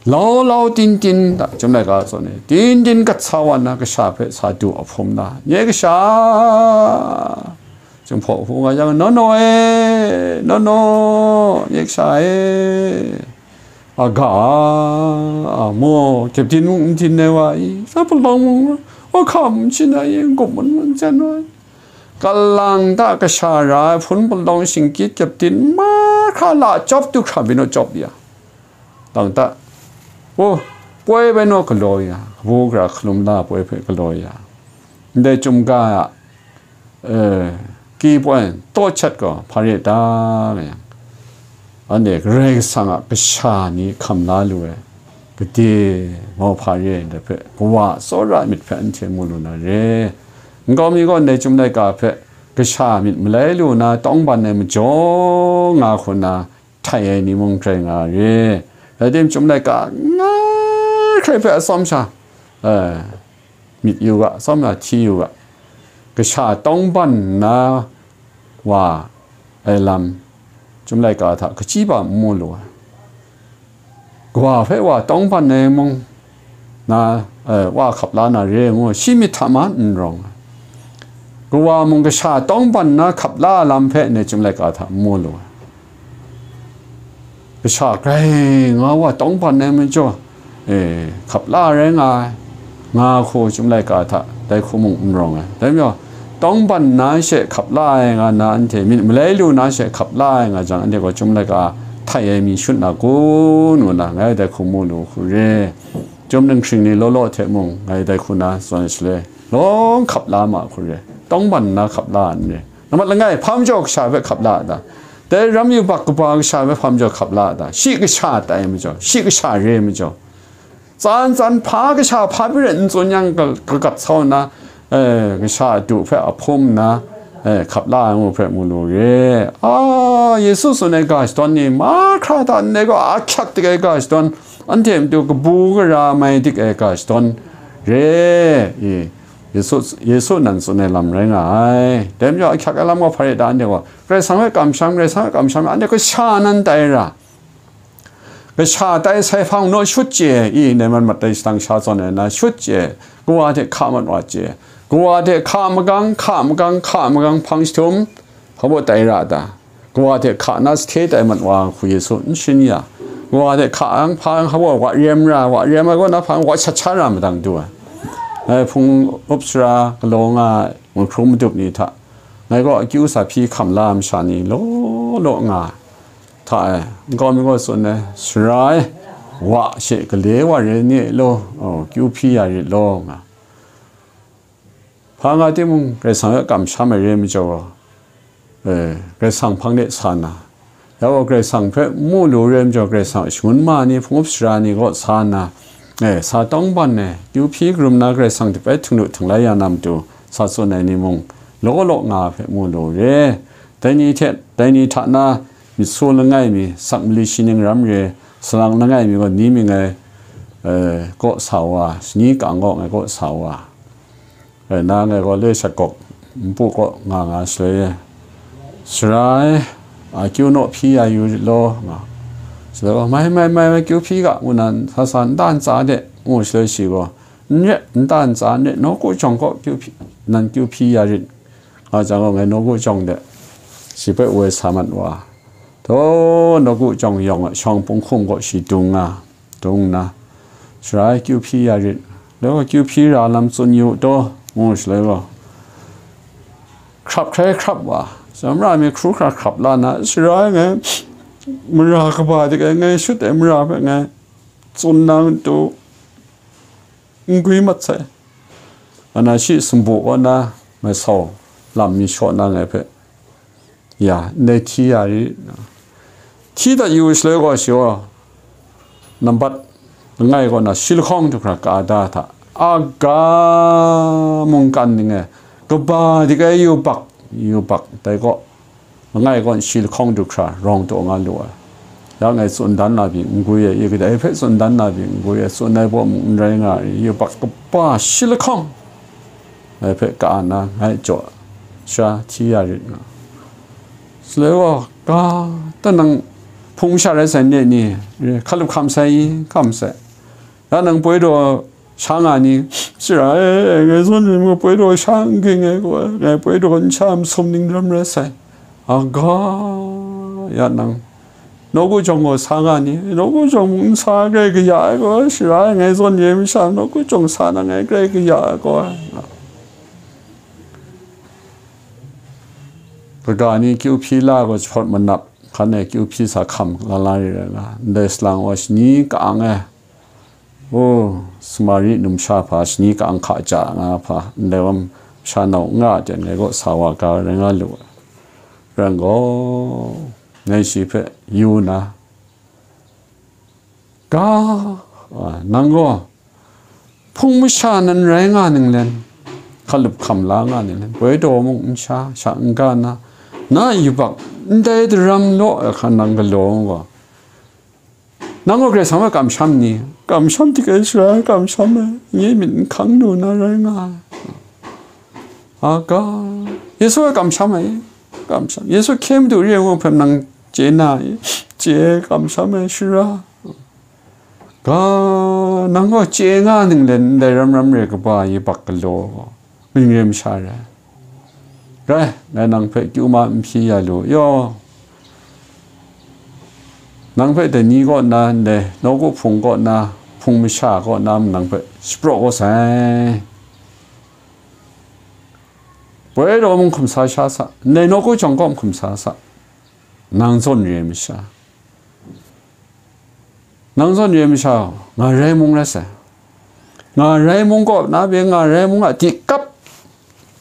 lau lau tin tin, da, Chyum Laika tsun e, tin tin gat sa wa na, kasha hpe sa du a hpum na, nye kasha, Jinghpaw hpu nga yang, "Nawnaw e, nawnaw, nye kasha e, a ga, a maw, kyepdin mung n din ai wa i, sa palawng mung, wa hkam n shin ai i, n gup mun mung n zen ai. Kalang ta kasha ra ai hpun palawng shingkyit kyepdin mahkra la chyawp du hkra byin naw chyawp ya. Tang ta, o, poi bai naw galaw ya, kabu gara hkalum la poi hpe galaw ya. Ndai Chyum Ga a, e, ki poi taw chat gaw hpa re ta nga yang, anhte Karai Kasang a kasha ni hkam la lu ai, gade mau hpa re ai ndai hpe, kawa tsawra ai myit hpe anhte mu lu na re. Nkau mi gaw ndai Chyum Laika hpe kasha myit malai lu na tawngban ai majaw nga hku na, htai ai ni mung grai nga re. Rai tim, Chyum Laika nga hkrai hpe atsawm sha, e, myit yu ga, atsawm sha hti yu ga. Kasha tawngban nna wa ai lam, Chyum Laika hta kachyi pa n mu lu ai. Kawa hpe wa tawngban ai mung, na, e, wa hkap la na re ngu, shi myit hta ma n rawng ai. Kawa mung kasha tawngban na hkap la ai lam hpe ndai Chyum Laika hta n mu lu ai. Kasha grai nga wa tawngban ai majaw, e, hkap la rai nga ai, nga hku Chyum Laika hta dai hku mung n rawng ai. Dai majaw, tawngban na she hkap la ai nga na, anhte myit malai lu na she hkap la ai nga jang, anhte gaw Chyum Laika htai ai mi shut na kun ngu na, ngai dai hku mu lu hku re. Chyum dinghpring ni law law hte mung, ngai dai hku na tsun ai shaloi, lawng hkap la ma hku re, tawngban nna hkap la ai n re. Nambat langai, hpa majaw kasha hpe hkap la a ta? Dai ram yubak kaba kasha hpe hpa majaw hkap la a ta? Shi kasha tai majaw, shi kasha re majaw, tsan tsan hpa kasha hpa pyi rai n tsun yang, ka-, kagat sau nna, e, kasha adu hpe a hpum nna, e, hkap la ai ngu hpe mu lu re. A, Yesu tsun ai ga shadawn ni mahkra hta ndai gaw, ahkyak dik ai ga shadawn, anhte matu kabu gara mai dik ai ga shadawn re, i, Yesu, Yesu nan tsun ai lam rai nga ai. Dai majaw ahkyak ai lam gaw hpa re ta, anhte gaw Karai Kasang hpe kamsham, Karai Kasang hpe kamsham, anhte kasha nan tai ra. Kasha tai sai hpang naw shut chye, i, ndai man mat tai shadang sha zawn ai na shut chye, kawa hte hka mat wa chye, kawa hte hka magang, hka magang, hka magang hpang jahtum, hpa baw tai ra ta? Kawa hte hka na sahte tai mat wa hku Yesu n shin ya. Kawa hte hka ang hpa ang hpa baw wa rem ra, wa rem ai kaw na hpa ang wa shat sha ra madang du ai. Ngai hpung up sara galaw nga ai, mung hkrum madup ni hta, ngai gaw akyu sa hpyi hkam la ai masha ni law law nga ai. Hta e, nkau mi gaw tsun ai, "Sara e, wa she gale wa re ni law, oh, kyu hpyi ya rit law," nga. Hpa nga timung, Karai Kasang hpe kamsham ai re majaw, eh, Karai Kasang hpang de sa na, ya gaw Karai Kasang hpe mu lu re majaw, Karai Kasang a shangun ma ni, hpung up sara ni kaw sa na, eh, sa tawngban ai, kyu hpyi karum na Karai Kasang hte bai htinglu htinglai ya na matu, sa tsun ai ni mung, law law nga hpe mu lu re. Dai ni hte, dai ni hta na, myit su langai mi, sak mali shi ning ram re, salang langai mi gaw ni mi ngai, eh, kaw sa wa, shani kang kaw ngai kaw sa wa. Eh, na ngai gaw le shat gawk npu kaw nga nga shaloi e, "Sara e, a kyu naw hpyi ya yu rit law," nga. Shaloi gaw, "Mai, mai, mai, mai, kyu hpyi ga," ngu na, sa sa nta ntsa de, ngu shaloi shi gaw, "N re, nta ntsa n re, nawku jawng kaw kyu hpyi, nan kyu hpyi ya rit," nga jang gaw, ngai nawku jawng de shi hpe woi sa mat wa. Taw, nawku jawng yawng a shawng punghkum kaw shi dung nga, dung nna, "Sara e, kyu hpyi ya rit, law kyu hpyi ra lam tsun yu taw," ngu shaloi gaw, hkrap hkrai hkrap wa, tsawmra mi hkru hkra hkrap la nna, "Sara e, ngai mara kaba dik ai, ngai shut ai mara hpe ngai tsun na matu, n gwi mat sai. Ana shi sumpu kaw na masau lam mi shaw na ngai hpe, ya, ndai hti ya rit. Hti dat yu shaloi gaw, shi gaw nambat langai kaw na shi lahkawng du hkra ka da hta, aga mungkan ning e kaba dik ai yubak, yubak dai kaw, langai kaw shi lahkawng du hkra rawng taw nga lu ai. Ya ngai tsun dan na pyi n gwi ai, i kadai hpe tsun dan na pyi n gwi ai, tsun ai baw mung n rai nga ai, yubak kaba shi lahkawng ngai hpe ka na ngai jaw sha hti ya rit nga. Shaloi gaw, ga, tanang hpung masha rai sai, nye ni, hkalup hkam sai i, hkam sai. Ya nang poi daw sha nga ni, shara e, ngai zawn ni mung poi daw sha n ging ai gaw, ngai poi daw n sha n sum ning ram rai sai. Aga, ya nang, nawku jawng gaw sa nga ni, nawku jawng mung n sa grai kaya ai gaw, shara e, ngai zawn ni masha nawku jawng sa na ngai grai kaya ai gaw. Kaga ni kyu hpyi la gaw jahpawt manap, hkan e kyu hpyi sa hkam la la ri rai nga, ndai salang wa shani ka-ang e, o, Samari numsha hpa shani ka-ang hka ja nga hpa, ndai wan masha nau n nga ten ngai kaw sa wa ga rai nga lu ai. Rai gaw, ngai shi hpe yu na, ga, a, nang gaw hpung masha nan rai nga ninglen, hkalup hkam la nga ninglen, poi daw mung n sha, sha n ga na, na yubak ndai daram law ai hkan nang galaw gaw, nang gaw Karai Kasang hpe kamsham ni? Kamsham dik ai shara, kamsham ai, nye myit n hkang lu na rai nga ai. Aga, Yesu hpe kamsham ai, kamsham. Yesu hkye madu re ai ngu hpe nang chye na i? Chye ai, kamsham ai shara. Ga, nang gaw chye nga ninglen ndai ram ram re kaba yubak galaw, ning re masha rai. Rai, ngai nang hpe kyu ma n hpyi ya lu yaw. Nang hpe dai ni kaw nna ndai nawku hpung kaw nna, hpung masha kaw nna nang hpe shapraw kau sai. Poi daw mung hkum sa sha sa, ndai nawku jawng kaw hkum sa sa, nang zawn re ai masha. Nang zawn re ai masha, nga rai mung rai sai. Nga rai mung kaw na pyi, nga rai mung a di kap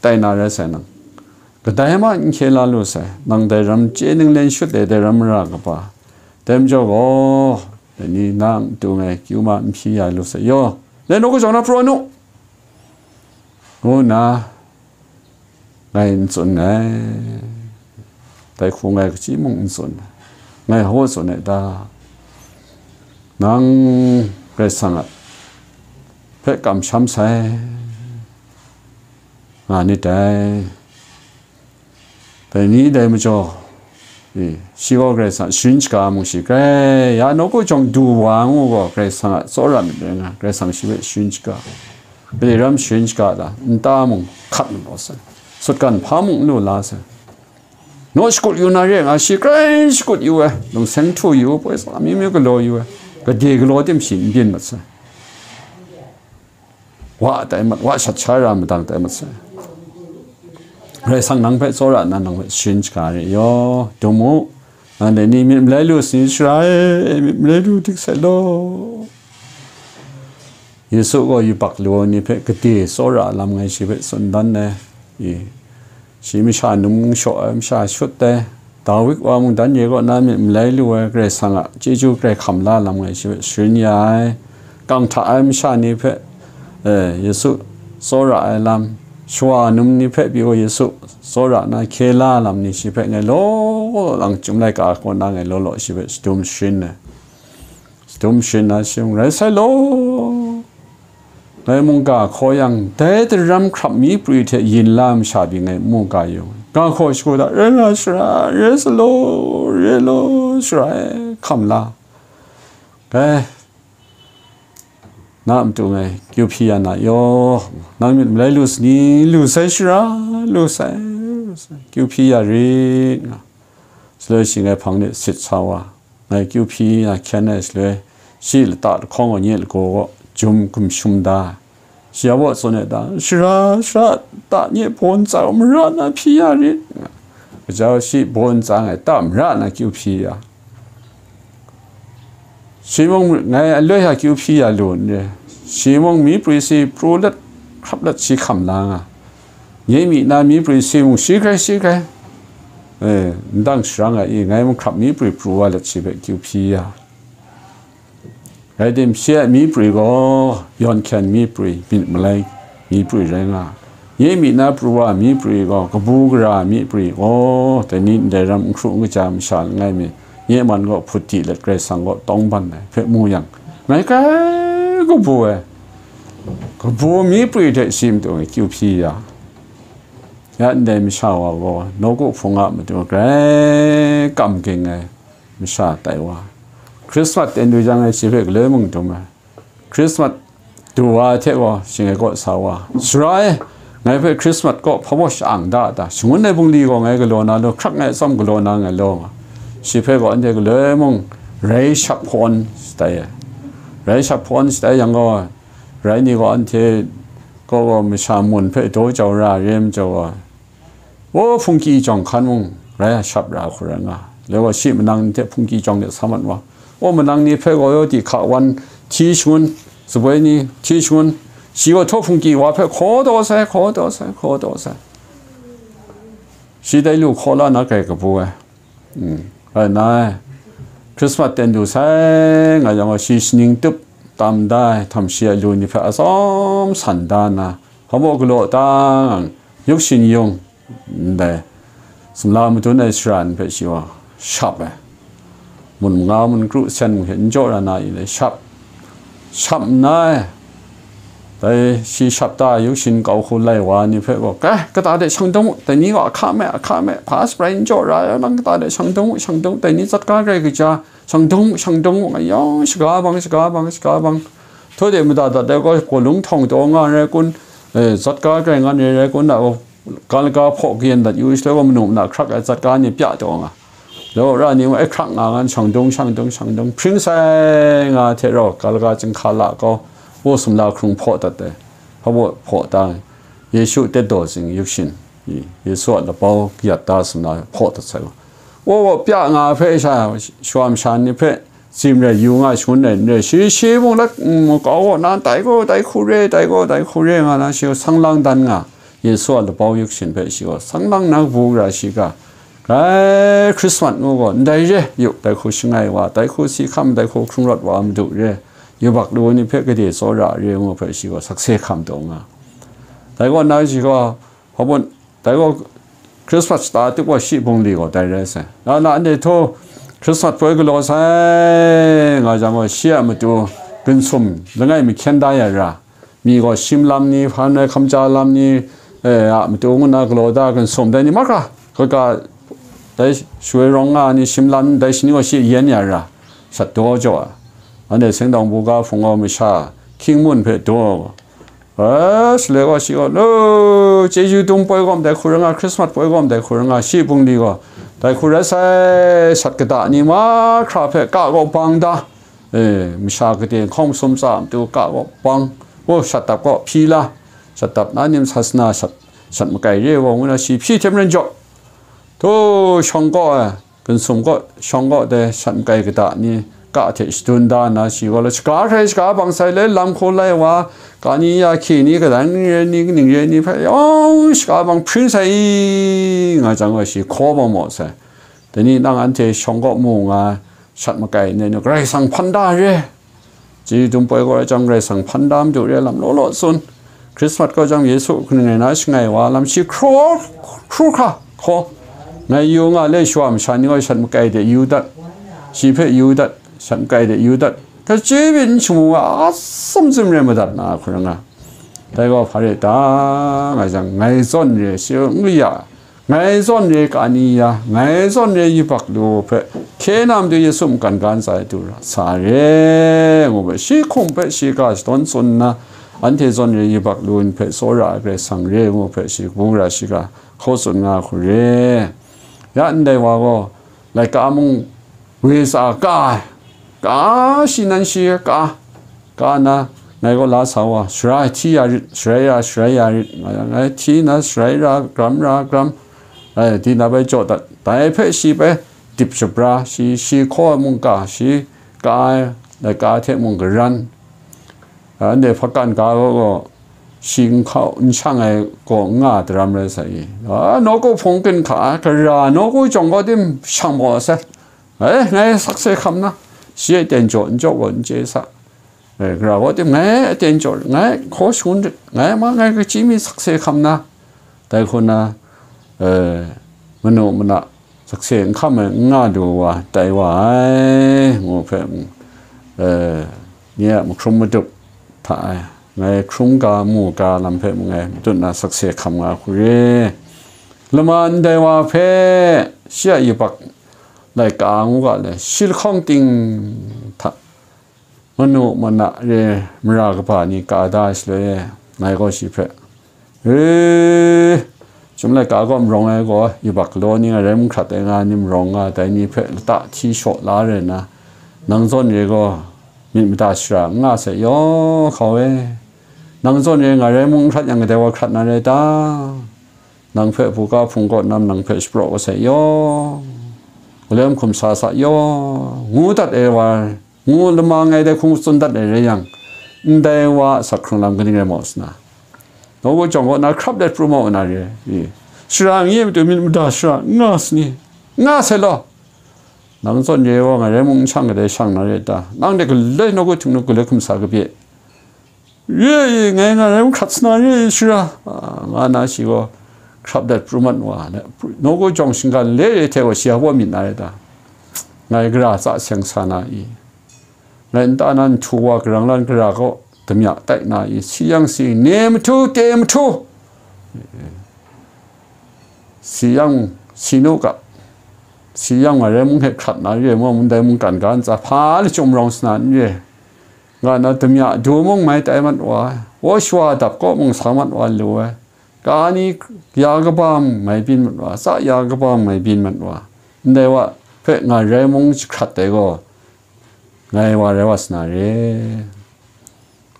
tai na rai sai nang. Kadai ma n hkye la lu sai. Nang dai ram chye ninglen shut ai dai ram mara kaba. Dai majaw gaw, dai ni na matu ngai kyu ma n hpyi ya lu sai. Yaw, dai nawku jawng na praw nu, ngu nna, ngai n tsun ai, dai hku ngai kaji mung n tsun ai, ngai hkaw tsun ai ta? Nang Karai Kasang a hpe kamsham sai nga nit dai. Dai ni dai majaw, e, shi gaw Karai Kasang sharin shaga mung shi, grai ya nawku jawng du wa ngu gaw, Karai Kasang a tsawra myit rai nga, Karai Kasang shi hpe sharin shaga, gade ram sharin shaga la, nta mung hkat mat law sai, sutgan hpa mung n lu la sai. Naw shakut yu na re nga, shi grai shakut yu ai, lungseng htu yu, poi tsa mi mi galaw yu ai, gade galaw tim shi n byin mat sai. Wa tai mat, wa shat sha ra madang tai mat sai. Karai Kasang nang hpe tsawra nna nang hpe sharin shaga re yaw, dum u. Nang dai ni myit malai lu sini shara e, myit malai lu dik sai law. Yesu gaw yubak lu ai ni hpe gade tsawra lam ngai shi hpe tsun dan ai. I, shi masha num shaw ai masha shut ai, Dawid wa mungdan re kaw na myit malai lu ai Karai Kasang a chyeju grai hkam la lam ngai shi hpe sharin ya ai. Kang hta ai masha ni hpe, e, Yesu tsawra ai lam, shawa num ni hpe pyi gaw Yesu tsawra na hkye la lam ni shi hpe ngai law lang, Chyum laika kaw na ngai law law shi hpe shadum sharin ai. Shadum sharin na shi mung rai sai law. Ngai mungga hkaw yang, dai daram hkrap mi pri hte yin la masha pyi ngai n mu ga yu. Ga hkaw shagu da, rai nga shara, re sa law, re law, shara e, hkam la. Dai, na matu ngai kyu hpyi ya na yaw, nang myit malai lu sini, lu sai shara, lu sai, lu sai, kyu hpyi ya rit nga. Shaloi shi ngai hpang de sit sa wa, ngai kyu hpyi ya hkyen ai shaloi, shi lata lahkawng gaw nye lagaw gaw jum gumshum da. Shi ya baw tsun ai ta, shara, shara, ta nye baw ntsa gaw mara na hpyi ya rit. Gaja shi baw ntsa ngai ta mara na kyu hpyi ya. Shi mung ngai aloi hta kyu hpyi ya lu n re. Shi mung myi prwi si pru let, hkrap let shi hkam la nga. Nye myi na myi prwi si mung shi grai, shi grai. E, ndang sharang ai i, ngai mung hkrap myi prwi pru wa let shi hpe kyu hpyi ya. Rai tim, shi a myi prwi gaw, yawn hkyen myi prwi, myit malai myi prwi rai nga. Nye myi na pru wa myi prwi gaw, kabu gara myi prwi, aw, dai ni ndai ram n hkru n kaja masha langai mi, nye man gaw hput di let Karai Kasang gaw tawng ban ai hpe mu yang, ngai kai kabu ai, kabu myi prwi hte shi matu kyu hpyi ya. Ya ndai masha wa gaw, nawku hpung a matu grai kam ging ai masha tai wa, Krismas ten du jang e shi hpe galoi mung dum ai. Krismas du wa hte gaw, shingai kaw sa wa, "Sara e, ngai hpe Krismas kaw hpabaw sha-ang da ta? Shangun ai bungli gaw ngai galaw na law, hkrak ngai atsam galaw na ngai law," nga. Shi hpe gaw anhte galoi mung rai shap hpawn shatai ai. Rai shap hpawn shatai yang gaw, rai ni gaw anhte kaw gaw masha mun hpe daw jau ra re majaw gaw, o, hpungki jawng hkan mung rai shap ra hku rai nga. Loi gaw shi manang ni hte hpungki jawng de sa mat wa. O, manang ni hpe gaw, o, di hka wan hti shangun, tsaboi ni hti shangun, shi gaw htaw hpungki wa hpe hkaw taw sai, hkaw taw sai, hkaw taw sai. Shi dai lu hkaw la na kai kabu ai. Mm, rai nna, Krismas ten du sai nga yang gaw, shi shaning tup tam da ai, htam shi a lu ni hpe atsawm san da nna, hpa maw galaw ta ngang, yuk shin yung ndai, sumla madun ai sara ni hpe shi gaw shap ai. Mun manga, mun kru sen mung hte n jaw ra na i le shap, shap nna, dai shi shap ta yuk shin kau hku lai wa ni hpe gaw, "Kai, kata de shang dung u, dai ni gaw ahka me, ahka me, hpa shabrai n jaw ra ai lang, kata de shang dung u, shang dung u, dai ni zatga grai kaja, shang dung u, shang dung u," nga yang, shaga bang, shaga bang, shaga bang. Htaw de mada dat ai gaw, gaw lung htawng taw nga rai kun, eh, zatga grai nga ni rai kun, na gaw, ga laga hpaw kayen dat yu shaloi gaw, manu mana hkrak ai zatga ni pya taw nga. Law ra ni mung, e hkrak nga ngan shang dung, shang dung, shang dung, hpring sai nga hte rau, ga laga chyinghka la kau, wo sumla hkrung hpaw dat ai, hpa baw hpaw ta, Yesu tet daw zing yuk shin, i, Yesu a labau kayat da sumla hpaw dat sai gaw, wo gaw pya nga hpe sha, shawam shan ni hpe, tsim rai, yu nga shangun rai n rai, shi, shi mung lat, mm, kau gaw nan, dai gaw, dai hku re, dai gaw, dai hku re, nga na shi gaw sang lang dan nga, Yesu a labau yuk shin hpe shi gaw sang lang na kabu gara shi ga, grai Krismas ngu gaw, ndai re, yu, dai hku shangai wa, dai hku si hkam, dai hku hkrung rawt wa, madu re, yubak lu ni hpe gade tsawra re, ngu hpe shi gaw sakse hkam taw nga. Dai gaw na shi gaw, hpa bun, dai gaw Krismas shata tup gaw shi bungli gaw dai rai sai. Na na anhte htaw Krismas poi galaw sai nga jang gaw, shi a matu ginsum langai mahkyen da ya ra, mi gaw shim lam ni, hpan ai hkamja lam ni, eh, a matu ngu na galaw da ginsum dai ni mahkra, kaga dai shawoi rawng nga ni shim lam dai shani gaw shi yen ya ra, shat daw jaw ai. Anhte Sengdang buga hpung gaw masha hkying mun hpe daw, eh, shaloi gaw shi gaw, lo, chyeju dum poi gawm dai hku rai nga, Krismas poi gawm dai hku rai nga, shi bungli gaw, dai hku rai sai, shat kata ni mahkra hpe ka gaw bang da, e, masha gade hkawng masum tsa matu ka gaw bang, o, shat dap gaw hpyi la, shat dap na nim sasana shat, shat makai re ai gaw ngu na shi hpyi hte maren jaw, htaw shawng kaw ai, ginsum kaw, shawng kaw dai shat makai kata ni ka hte shadun da nna, shi gaw la shaga hkrai shaga bang sai le, lam hku lai wa, ka ni ya hki ni, kadang ni re ni, kaning re ni hpe yawng shaga bang hpring sai i, nga jang gaw shi hkaw bang maw sai. Dai ni nang anhte shawng kaw mu nga, shat makai ndai nu, Karai Kasang hpan da re. Chyeju dum poi gaw rai chyawm, Karai Kasang hpan da madu re lam law law tsun. Krismas gaw chyawm, Yesu kaning rai na shangai wa lam shi hkru, hkru hkra hkaw. Ngai yu nga le, shawa masha ni gaw shat makai de yu dat, shi hpe yu dat, shat makai de yu dat, kachyi byin shamu wa, a sum tsun re madat na hku rai nga. Dai gaw hpa re ta nga jang, ngai zawn re shi n ya, ngai zawn re ka ni ya, ngai zawn re yubak lu hpe hkye na matu Yesu mungkan ga ntsa e du ra sa re, ngu hpe shi hkum hpe shi ga shadawn tsun nna, anhte zawn re yubak lu ni hpe tsawra ai Karai Kasang re, ngu hpe shi kabu gara shi ga hkaw tsun nga hku re. Ya ndai wa gaw, laika mung woi tsa ka ai, ka shi nan shi ka, ka na, ngai gaw la sa wa, sharai hti ya rit, sharai ra, sharai ya rit, nga yang, ngai hti na, sharai ra, gram ra, gram, ai, di na bai jaw dat, dai hpe shi bai dip shabra, shi, shi hkaw ai mung ka, shi ka ai, laika hte mung garan, Anhte hpakan ga gaw, gaw, shi n hkau n shang ai gaw n nga daram rai sa i. A, nawku hpung kin hka, gara nawku jawng gaw tim shang maw sai. Ngai, ngai sakse hkam na, shi e ten jaw n jaw gaw n chye sa. E, gara gaw tim ngai aten jaw, ngai hkaw shangun rit, ngai ma ngai kaji mi sakse hkam na. Dai hku na, e, manu mana sakse n hkam ai n nga du wa tai wa ai, ngu hpe, e, nye a mahkrum madup hta e, ngai hkrum ga mu ga lam hpe mung ngai matut na sakse hkam nga hku re. Lama ndai wa hpe shi a yubak laika ngu ga le, shi lahkawng ting hta manu mana re mara kaba ni ka da ai shaloi e, ngai gaw shi hpe, E, chyum laika gaw marawng ai gaw, yubak galaw ni ngarai mung hkrat ai nga ni marawng nga dai ni hpe lata hti shaw la re na, nang zawn re gaw myit mada shara n nga sai yaw, hkau e. Nang zawn re ngarai mung n hkrat yang kadai wa hkrat na rai ta? Nang hpe buga hpung kaw nam nang hpe shapraw kau sai yaw, galem hkum sa sa yaw, ngu dat ai wa, ngu lama ngai dai hkung tsun dat ai rai yang, ndai wa a asak hkrung lam kaning rai mau sana? Nawku jawng kaw na hkrap let pru mau na re i? Shara n ye matu myit mada shara n nga sani? Nga sai law. Nang zawn re wa ngarai mung n shang kadai shang na re ta? Nang de galoi nawku htingnu galoi hkum sa kabye. Re i, ngai ngarai mung hkrat sana re i shara, a, nga na shi gaw hkrap dat pru mat wa, nawku jawng shinggan le re hte gaw shi a baw myit na re ta? Ngai gara tsa seng sa na i? Ngai nta na nhtu wa karang lan gara kaw damya tai na i? Si yang si, ne mahtu, te mahtu, si yang, si nu ga, si yang ngarai mung hte hkrat na re, mung ndai mungkan ga ntsa hpa lachyum rawng sana n re, nga na damya du mung mai tai mat wa, wa shawa dap kaw mung sa mat wa lu ai, ka ni ya kaba mung mai byin mat wa, tsa ya kaba mung mai byin mat wa, ndai wa hpe ngarai mung jahkrat ai gaw, ngai wa rai wa sana re.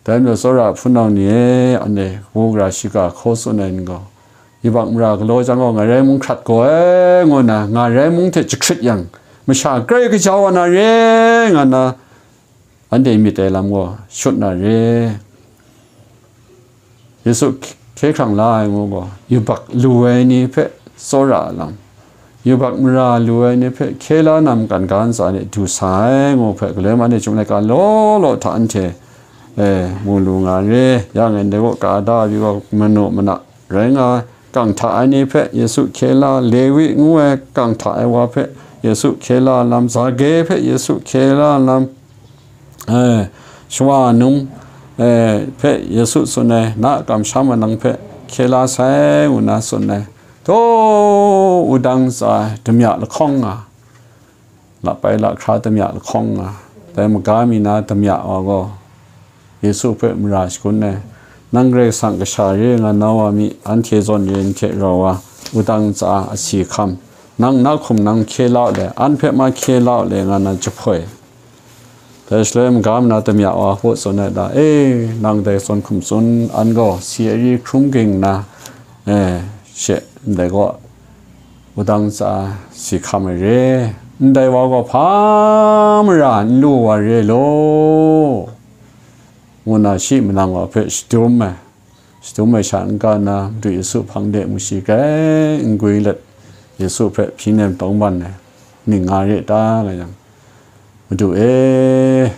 Dai majaw tsawra hpunau ni e, anhte kabu gara shiga hkaw tsun ai ni gaw, yubak mara galaw jang gaw ngarai mung hkrat gaw ai, ngu na ngarai mung hte jahkrit yang, masha grai kaja wa na re, nga na anhte myit ai lam gaw shut na re. Yesu hkye hkrang la ai ngu gaw, yubak lu ai ni hpe tsawra ai lam, yubak mara lu ai ni hpe hkye la na mungkan ga ntsa ni du sa ai ngu hpe, galoi ma ni chyum laika law law hta anhte, e, mu lu nga re. Ya ngai ndai kaw ka da ai pyi gaw, manu mana rai nga ai, kang hta ai ni hpe Yesu hkye la, Lewi ngu ai kang hta ai wa hpe Yesu hkye la lam, Zage hpe Yesu hkye la lam, e, shawa num, e, hpe Yesu tsun ai, na a kamsham a nang hpe hkye la sai, ngu na tsun ai. Taw, wudang tsa ai damya lahkawng nga, lap ai lahkra damya lahkawng nga, dai maga mi na damya wa gaw, Yesu hpe mara shagun ai, nang Karai Kasang kasha re nga na wa mi, anhte zawn re n hte rau wa, wudang tsa a si hkam, nang na hkum nang hkye la u le, an hpe ma hkye la u le, nga na jahpoi. Dai shaloi maga ma na damya wa hpaw tsun ai da, e, nang dai zawn hkum tsun an gaw si ai ri hkrum ging nna, e, she ndai gaw, wudang tsa si hkam ai re, ndai wa gaw hpa mara n lu wa re law, ngu na shi manang wa hpe shadum ai. Shadum ai sha n-ga nna, Madu Yesu hpang de mu shi grai n gwi let, Yesu hpe hpyi nem tawngban ai ning nga re ta, nga yang, Madu e,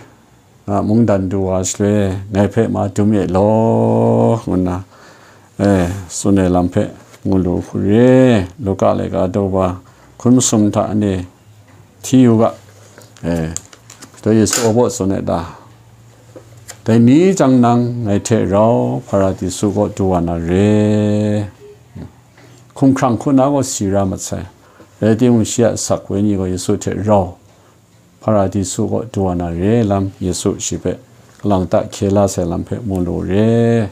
nga mungdan du wa shaloi, ngai hpe ma dum e law, ngu nna, e, tsun ai lam hpe ngu lu hku re, Luka laika daw wa hkun masum hta anhte hti u ga, e, Hkristu Yesu a baw tsun ai ta? Dai ni jang nang ngai hte rau Hparadisu kaw du wa na re. Hkumhkrang hku na gaw si ra mat sai, rai timung, shi a asak wenyi gaw Yesu hte rau Hparadisu kaw du wa na re lam, Yesu shi hpe kalang ta hkye la sai lam hpe mu lu re.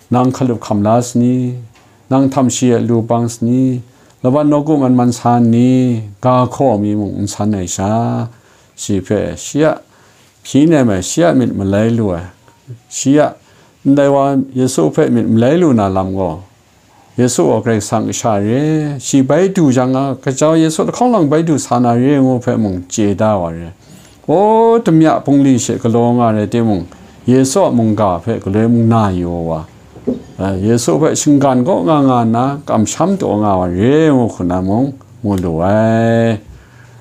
Nang hkalup hkam la sani? Nang htam shi e lu bang sani? Laban nawku man man sa nni? Ga hkaw mi mung n san ai sha, shi hpe shi a hpyi nem ai, shi a myit malai lu ai, shi a, ndai wa Yesu hpe myit malai lu na lam gaw, Yesu gaw Karai Kasang kasha re, shi bai du jang a, kajau Yesu lahkawng lang bai du sa na re ngu hpe mung chye da wa re. O, damya bungli she galaw nga rai timung, Yesu a mungga hpe galoi mung na yu wa, eh, Yesu hpe shinggan kaw nga nga nna, kamsham taw nga wa re ngu hku na mung mu lu ai.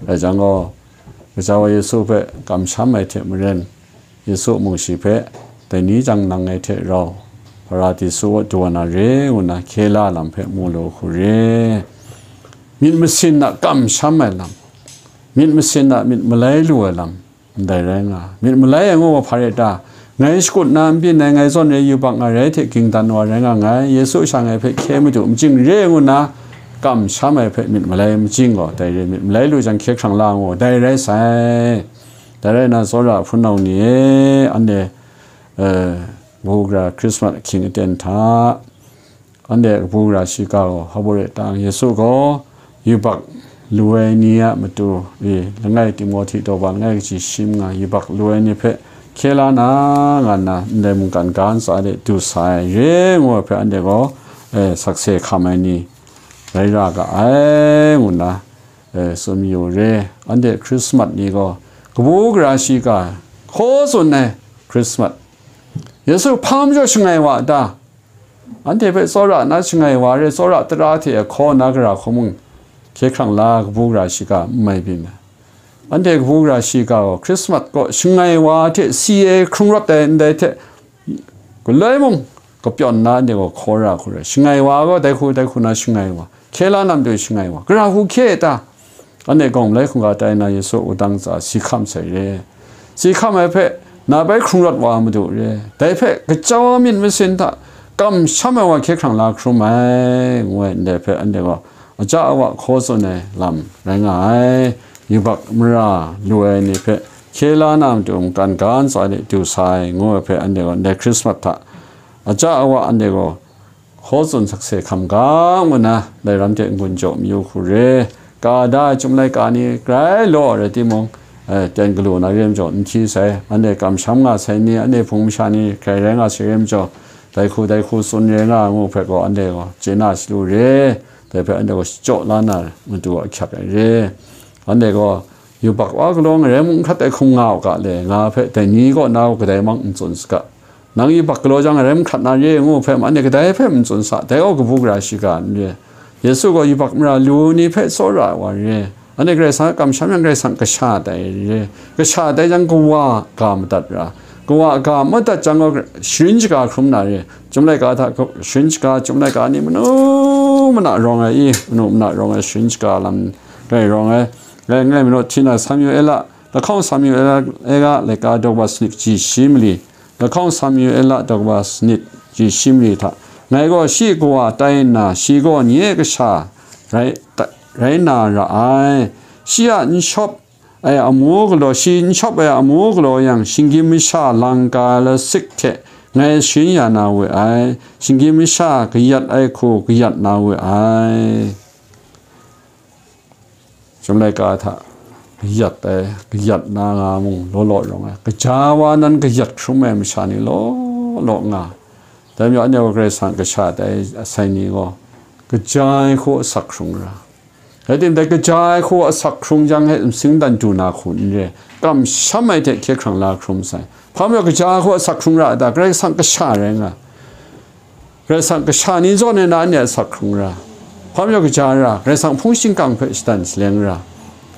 Rai jang gaw, Gaja wa Yesu hpe kamsham ai hte maren, Yesu mung shi hpe, "Dai ni jang nang ngai hte rau Paradisu a du wa na re," ngu nna hkye la lam hpe mu lu hku re. Myit masin a kamsham ai lam, myit masin a myit malai lu ai lam, ndai rai nga. Myit malai ai ngu wa hpa rai ta? Ngai shakut na n byin ai, ngai zawn re yubak nga rai hte ging dan wa rai nga nngai. Yesu sha ngai hpe hkye madu majing re ngu nna, kamsham ai hpe myit malai majing gaw, dai re myit malai lu jang hkye hkrang la ngu, dai rai sai. Dai rai nna, tsawra hpunau ni e, anhte, eh, kabu gara Hkrismat ahkying aten hta, anhte kabu gara shiga gaw hpa baw rai ta? Yesu gaw yubak lu ai ni a matu e, langai Timohti daw ba langai kaji shi manga yubak lu ai ni hpe hkye la na, nga nna ndai mungkan ga ntsa de du sa ai re ngu ai hpe anhte gaw, eh, sakse hkam ai ni rai ra ga ai, ngu nna, eh, tsun mayu re. Anhte Hkrismat ni gaw kabu gara shiga hkaw tsun ai Hkrismat. Yesu hpa majaw shangai wa a ta? Anhte hpe tsawra na shangai wa re, tsawra tara hte hkaw na gara hkawmung hkye hkrang la kabu gara shiga n mai byin ai. Anhte kabu gara shiga gaw Hkrismat kaw shangai wa hte si ai hkrung rawt ai ndai hte galoi mung kapyawn na anhte gaw hkaw ra hku rai. Shangai wa gaw dai hku, dai hku na shangai wa, hkye la na matu shangai wa, gara hku hkye ai ta? Anhte gawng malai hkungga tai na Yesu a wudang ntsa si hkam sai re. Si hkam ai hpe na bai hkrung rawt wa madu re. Dai hpe kacau myit masin hta kamsham ai wa hkye hkrang la hkrum ai, ngu ai ndai hpe anhte gaw aja awa hkaw tsun ai lam rai nga ai. Yubak mara lu ai ni hpe hkye la na matu mungkan ga ntsa de du sa ai, ngu ai hpe anhte gaw ndai Hkrismat hta aja awa anhte gaw hkaw tsun sakse hkam ga ngu na, dai ram hte n-gun jaw mayu hku re. Ka da ai chyum laika ni grai law rai timung, eh, ten galu na re majaw n hti sai, anhte kamsham nga sai ni, anhte hpung masha ni grai rai nga sai re majaw, dai hku dai hku tsun re nga ngu hpe gaw anhte gaw chye na shalu re. Dai hpe anhte gaw shachyaw la na matu ahkyak ai re. Anhte gaw yubak wa galaw ngarai mung n hkrat ai hkum nga u ga le, nga hpe dai ni kaw na gaw kadai mang n tsun saga. Nang yubak galaw jang ngarai mung hkrat na re ngu hpe ma, anhte kadai hpe n tsun sa, dai gaw kabu gara shiga n re. Yesu gaw yubak mara lu ni hpe tsawra ai wa re. Anhte Karai Kasang a kamsham yang Karai Kasang kasha tai re. Kasha tai jang kawa ga madat ra. Kawa ga madat jang gaw sharin shaga hkrum na re. Chyum laika hta ka-, sharin shaga, chyum laika ni manu mana rawng ai i, manu mana rawng ai sharin shaga lam rai rawng ai. Rai ngai, manu hti na Samuela, lahkawng Samuela laika daw kaba sanit kaji shi mali, lahkawng Samuela daw kaba sanit kaji shi mali hta, ngai gaw shi kawa tai nna, shi gaw nye kasha rai, ta-, rai na ra ai. Shi a n shawp ai amu galaw, shi n shawp ai amu galaw yang, shinggyim masha langka lasik hte ngai sharin ya na we ai, shinggyim masha kayat ai hku kayat na we ai. Chyum laika hta kayat ai, kayat na nga mung law law rawng ai, kaja wa nan kayat hkrum ai masha ni law law nga. Dai majaw anhte gaw Karai Kasang kasha tai asai ni gaw, kaja ai hku asak hkrung ra. Rai timung, dai kaja ai hku asak hkrung jang he, nsing dan du na hku n re, kamsham ai hte hkye hkrang la hkrum sai. Hpa majaw kaja ai hku asak hkrung ra a ta? Karai Kasang kasha rai nga. Karai Kasang kasha ni zawn e na anhte asak hkrung ra. Hpa majaw kaja ra, Karai Kasang hpung shingkang hpe shadan shaleng ra.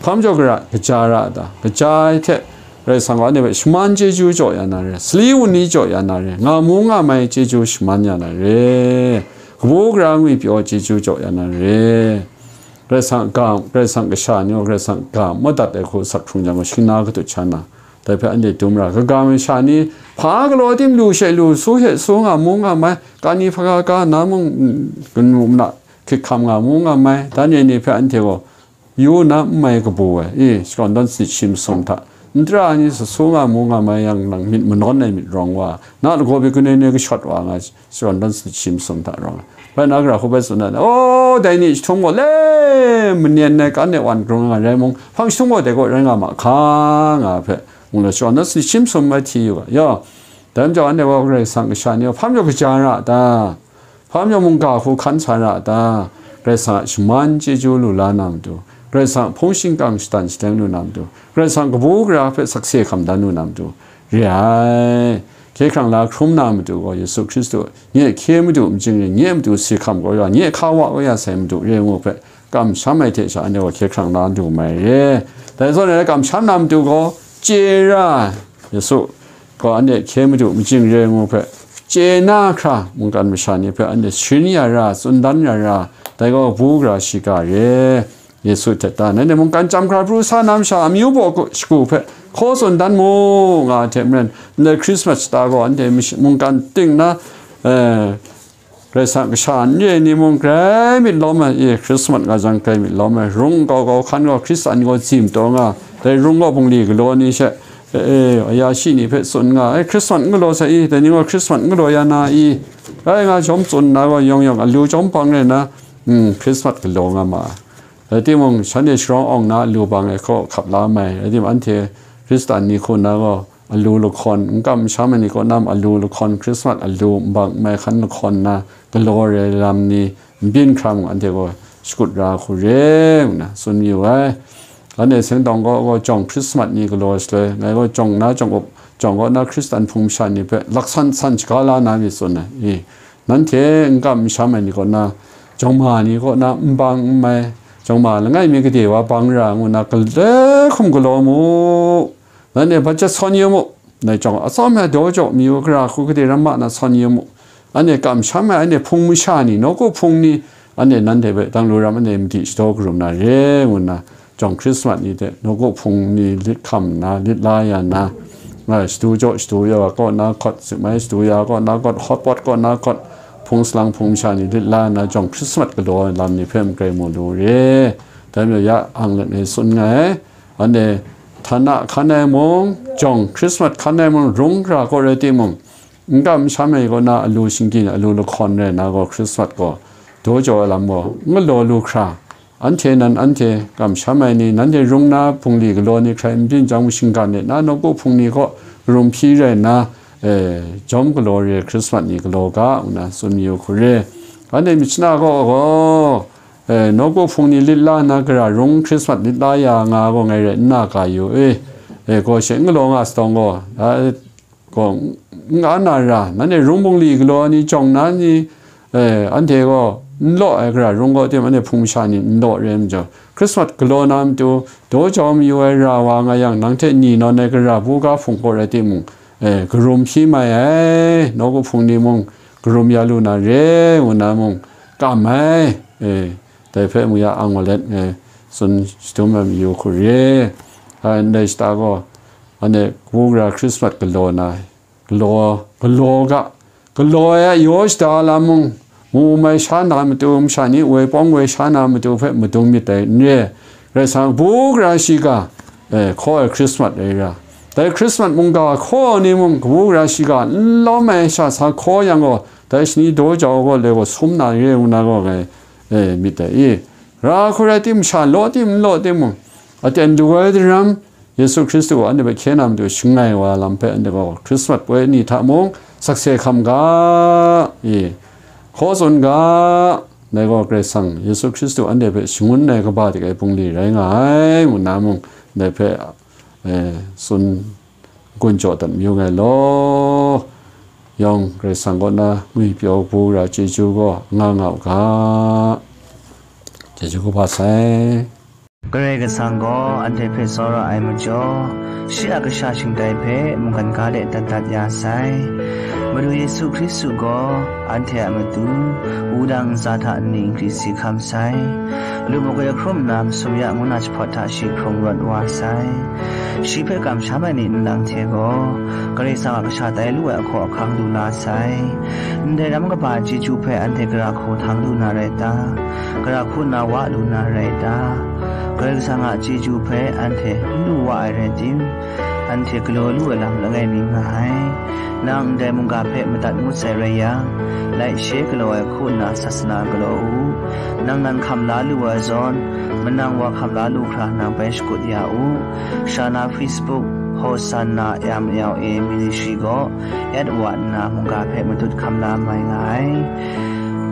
Hpa majaw gara, kaja ra a ta? Kaja ai hte Karai Kasang gaw anhte hpe shaman chyeju jaw ya na re, sali wunli jaw ya na re, nga mu nga mai chyeju shaman ya na re, kabu gara ngwi pyaw chyeju jaw ya na re. Karai Kasang ga, Karai Kasang kasha ni gaw Karai Kasang ga madat ai hku asak hkrung jang gaw, shing na katut sha na, dai hpe anhte dum ra. Kaga masha ni hpa galaw tim lu she lu, su she su, nga mu nga mai, ka ni hpa ga ga na mung, mm, kanu mana hkrit hkam nga mu nga mai, dan e ni hpe anhte gaw yu na n mai kabu ai, i, shakawn dawn sanit shi masum hta, n tara ni sa su nga mu nga mai yang, nang myit manawn ai myit rawng wa, na lagaw pyi kanoi noi kashawt wa nga, shakawn dawn sanit shi masum hta rawng ai. Bai na gara hku bai tsun ai, o, dai ni jahtum gaw le, manen ai kan e wan grung nga rai mung, hpang jahtum gaw dai kaw rai nga ma hka, nga hpe, ngu law shakawn dawn sanit shi masum bai hti yu ga, yaw, dai majaw anhte gaw Karai Kasang kasha ni gaw hpa majaw kaja ra a ta? Hpa majaw mungga hku hkan sa ra a ta? Karai Kasang a shaman chyeju lu la na matu, Karai Kasang a hpung shingkang shadan shaleng lu na matu, Karai Kasang kabu gara hpe sakse hkam dan lu na matu re ai. Hkye hkrang la hkrum na matu gaw, Yesu Hkristu, nye hkye madu majing re, nye matu si hkam gaw ya, nye hka wa gaw ya sai madu re ngu hpe, kamsham ai hte sha anhte gaw hkye hkrang la lu mai re. Dai zawn e kamsham na matu gaw, chye ra, Yesu gaw anhte hkye madu majing re ngu hpe, chye na hkra mungkan masha ni hpe anhte sharin ya ra, tsun dan ya ra, dai gaw bu gara shiga re. Yesu hte ta, nanhte mungkan chyam hkra pru sa na masha amyu baw shagu hpe hkaw tsun dan mu, nga ai hte maren, ndai Christmas shata gaw anhte mungkan ting na, eh, Karai Kasang kasha n re ni mung grai myit lawm ai, e, Christmas nga jang grai myit lawm ai, rung kau kau hkan gaw Hkristan ni gaw zim taw nga, dai rung gaw bungli galaw ni she, e, e, ayashi ni hpe tsun nga, e, Christmas n galaw sai i, dai ni gaw Christmas n galaw ya na i, rai nga jawm tsun na gaw yawng yawng alu jawm hpang rai na, mm, Christmas galaw nga ma ai. Rai timung, shanhte sharawng awng na alu bang ai hkaw hkap la mai, rai timung, anhte Hkristan ni hku na gaw, alu lahkawn, n kam n sham ai ni kaw na alu lahkawn, Christmas alu nbang n mai hkan lahkawn na, galaw re ai lam ni, n byin hkra mung, anhte gaw shakut ra hku re, ngu na tsun mayu ai. Anhte seng dawng gaw, gaw jawng Christmas ni galaw shaloi, ngai gaw jawng na jawng up, jawng kaw na Hkristan hpung masha ni hpe laksan san shaga la na myit tsun ai. I, nanhte n kam n sham ai ni kaw na, jawng ma ni kaw na nbang n mai, jawng ma langai mi gade wa bang ra ngu na, gale hkum galaw mu, nanhte hpa chyat sawn yu mu, dai jawng atsawm ai daw jaw mayu gara hku gade ram ma na sawn yu mu, anhte kamsham ai, anhte hpung masha ni, nawku hpung ni, anhte nanhte hpe dang lu ram anhte madi shadaw karum na re, ngu nna, jawng Hkrismat ni hte nawku hpung ni lit hkam nna, lit la ya nna, nga shadu jaw shadu ya kaw na kawt, zik mai shadu ya kaw na kawt, hawt pawt kaw na kawt, hpung salang hpung masha ni lit la nna, jawng Hkrismat galaw ai lam ni hpe magrai mu lu re. Dai majaw ya ang let e tsun nga ai. Anhte htana hkan ai mung, jawng Hkrismat hkan ai mung, rung hkra kaw rai timung, n kam n sham ai kaw na alu shinggyim, alu lahkawn rai na gaw, Hkrismat gaw daw jaw ai lam gaw n galaw lu hkra, anhte nan anhte kamsham ai ni, nanhte rung na bungli galaw ni hkrai n byin jang, shinggan let na nawku hpung ni kaw karum hpyi rai nna, e, jawm galaw re ai Hkrismat ni galaw ga, ngu na tsun mayu hku re. Anhte myit shana kaw gaw, e, nawku hpung ni lit la nna gara rung Hkrismat lit la ya nga gaw ngai rai nna ga yu, e, e, gaw she n galaw nga sadawng gaw, a, gaw n-, n-, nga na ra, nanhte rung bungli galaw ni, jawng na ni, e, anhte gaw n law ai gara rung gaw tim, anhte hpung masha ni n law re ai majaw, Hkrismat galaw na matu, daw jau mayu ai ra wa nga yang, nang hte ni nawn ai gara buga hpung kaw rai timung, e, karum hpyi mai ai, nawku hpung ni mung karum ya lu na re, ngu na mung kam ai, e, dai hpe mung ya ang wa let ngai tsun shadum ai mayu hku re. Ai, ndai shata gaw, anhte kabu gara Hkrismat galaw na, galaw, galaw ga, galaw ai a yaw shada lam mung, mu mai sha na matu, masha ni woi pawng woi sha na matu hpe madung myit dai n re. Karai Kasang kabu gara shiga, e, hkaw ai Hkrismat rai ra. Dai Hkrismat mungga hkaw ni mung, kabu gara shiga n lawm ai sha sa hkaw yang gaw, dai shani daw jau gaw le gaw sum na re ngu na gaw ngai, e, myit dai i. Ra hku rai tim, sha law tim, n law timung, aten lu ai daram, Yesu Hkristu gaw anhte hpe hkye na matu shangai wa lam hpe, anhte gaw Hkrismat poi ni hta mung sakse hkam ga, i, hkaw tsun ga, dai gaw Karai Kasang Yesu Hkristu anhte hpe shangun ai kaba dik ai bungli rai nga ai, ngu na mung, dai hpe, e, tsun gun jaw dat mayu ngai law. Yawng Karai Kasang kaw na ngwipyaw bu ra chyeju gaw nga nga u ga. Chyeju kaba sai. Karai Kasang gaw anhte hpe tsawra ai majaw, shi a kasha shingtai hpe mungkan ga de dat dat ya sai. Madu Yesu Hkristu gaw anhte a matu, wudang ntsa hta nni nkri si hkam sai. Lupmuk e hkrum nna masum ya ngu na jahpawt hta shi hkrung rawt wa sai. Shi hpe kamsham ai ni nlang hte gaw, Karai Kasang a kasha tai lu ai ahkaw ahkang lu la sai. Ndai ram kaba chyeju hpe anhte gara hku htang lu na rai ta? Gara hku nna wa lu na rai ta? Karai Kasang a chyeju hpe anhte n lu wa ai rai tim, anhte galaw lu ai lam langai mi nga ai. Nang ndai mungga hpe madat ngut sai rai yang, laishe galaw ai hku nna sasana galaw u. Nang nan hkam la lu ai zawn, manang wa hkam la lu hkra nang bai shakut ya u. Shana Facebook, Hosanna M L A Ministry gaw, at wa nna mungga hpe matut hkam la mai nga ai.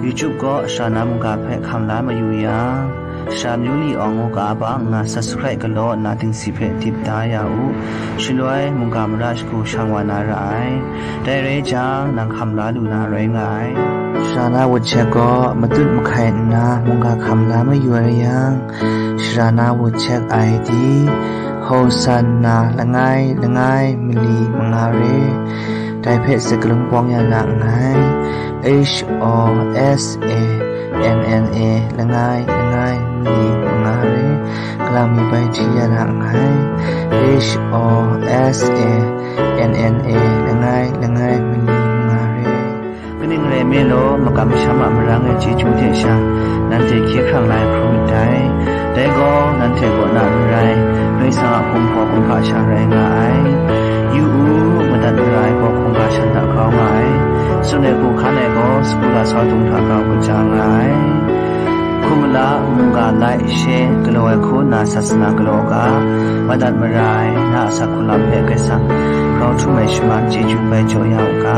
YouTube gaw Shana mungga hpe hkam la mayu yang, Sha Myu Li Awng u ga bang nna subscribe galaw nna dingsi hpe dip da ya u. Shaloi mungga mara shagu shang wa na ra ai. Dai rai jang, nang hkam la lu na rai nga ai. Sara na WhatsApp gaw matut mahkai nna mungga hkam la mayu ai yang, sara na WhatsApp I D, Hosanna langai langai mali manga re. Dai hpe sakalun bawng ya na nngai. H O S A N N A langai langai mali manga re. Galang mi bai hti ya na nngai. H O S A N N A langai langai mali manga re. Kaning rai nme law, makam masham a marang e chyeju hte sha, nanhte hkye hkrang la ai hkrum myit dai. Dai gaw, nanhte kaw na n rai, Karai Kasang a kumhpaw kumhpa sha rai nga ai. Yu u, madat mara ai gaw hkungga shan hta grau nga ai. Tsun ai hku hkan ai gaw, sagu lasau dung hta grau kaja nga ai. Hkum mala, mungga, like, share, galaw ai hku nna sasana galaw u ga, madat mara ai, na a asak hku lam hpe Karai Kasang grau htum ai shaman chyeju bai jaw ya u ga.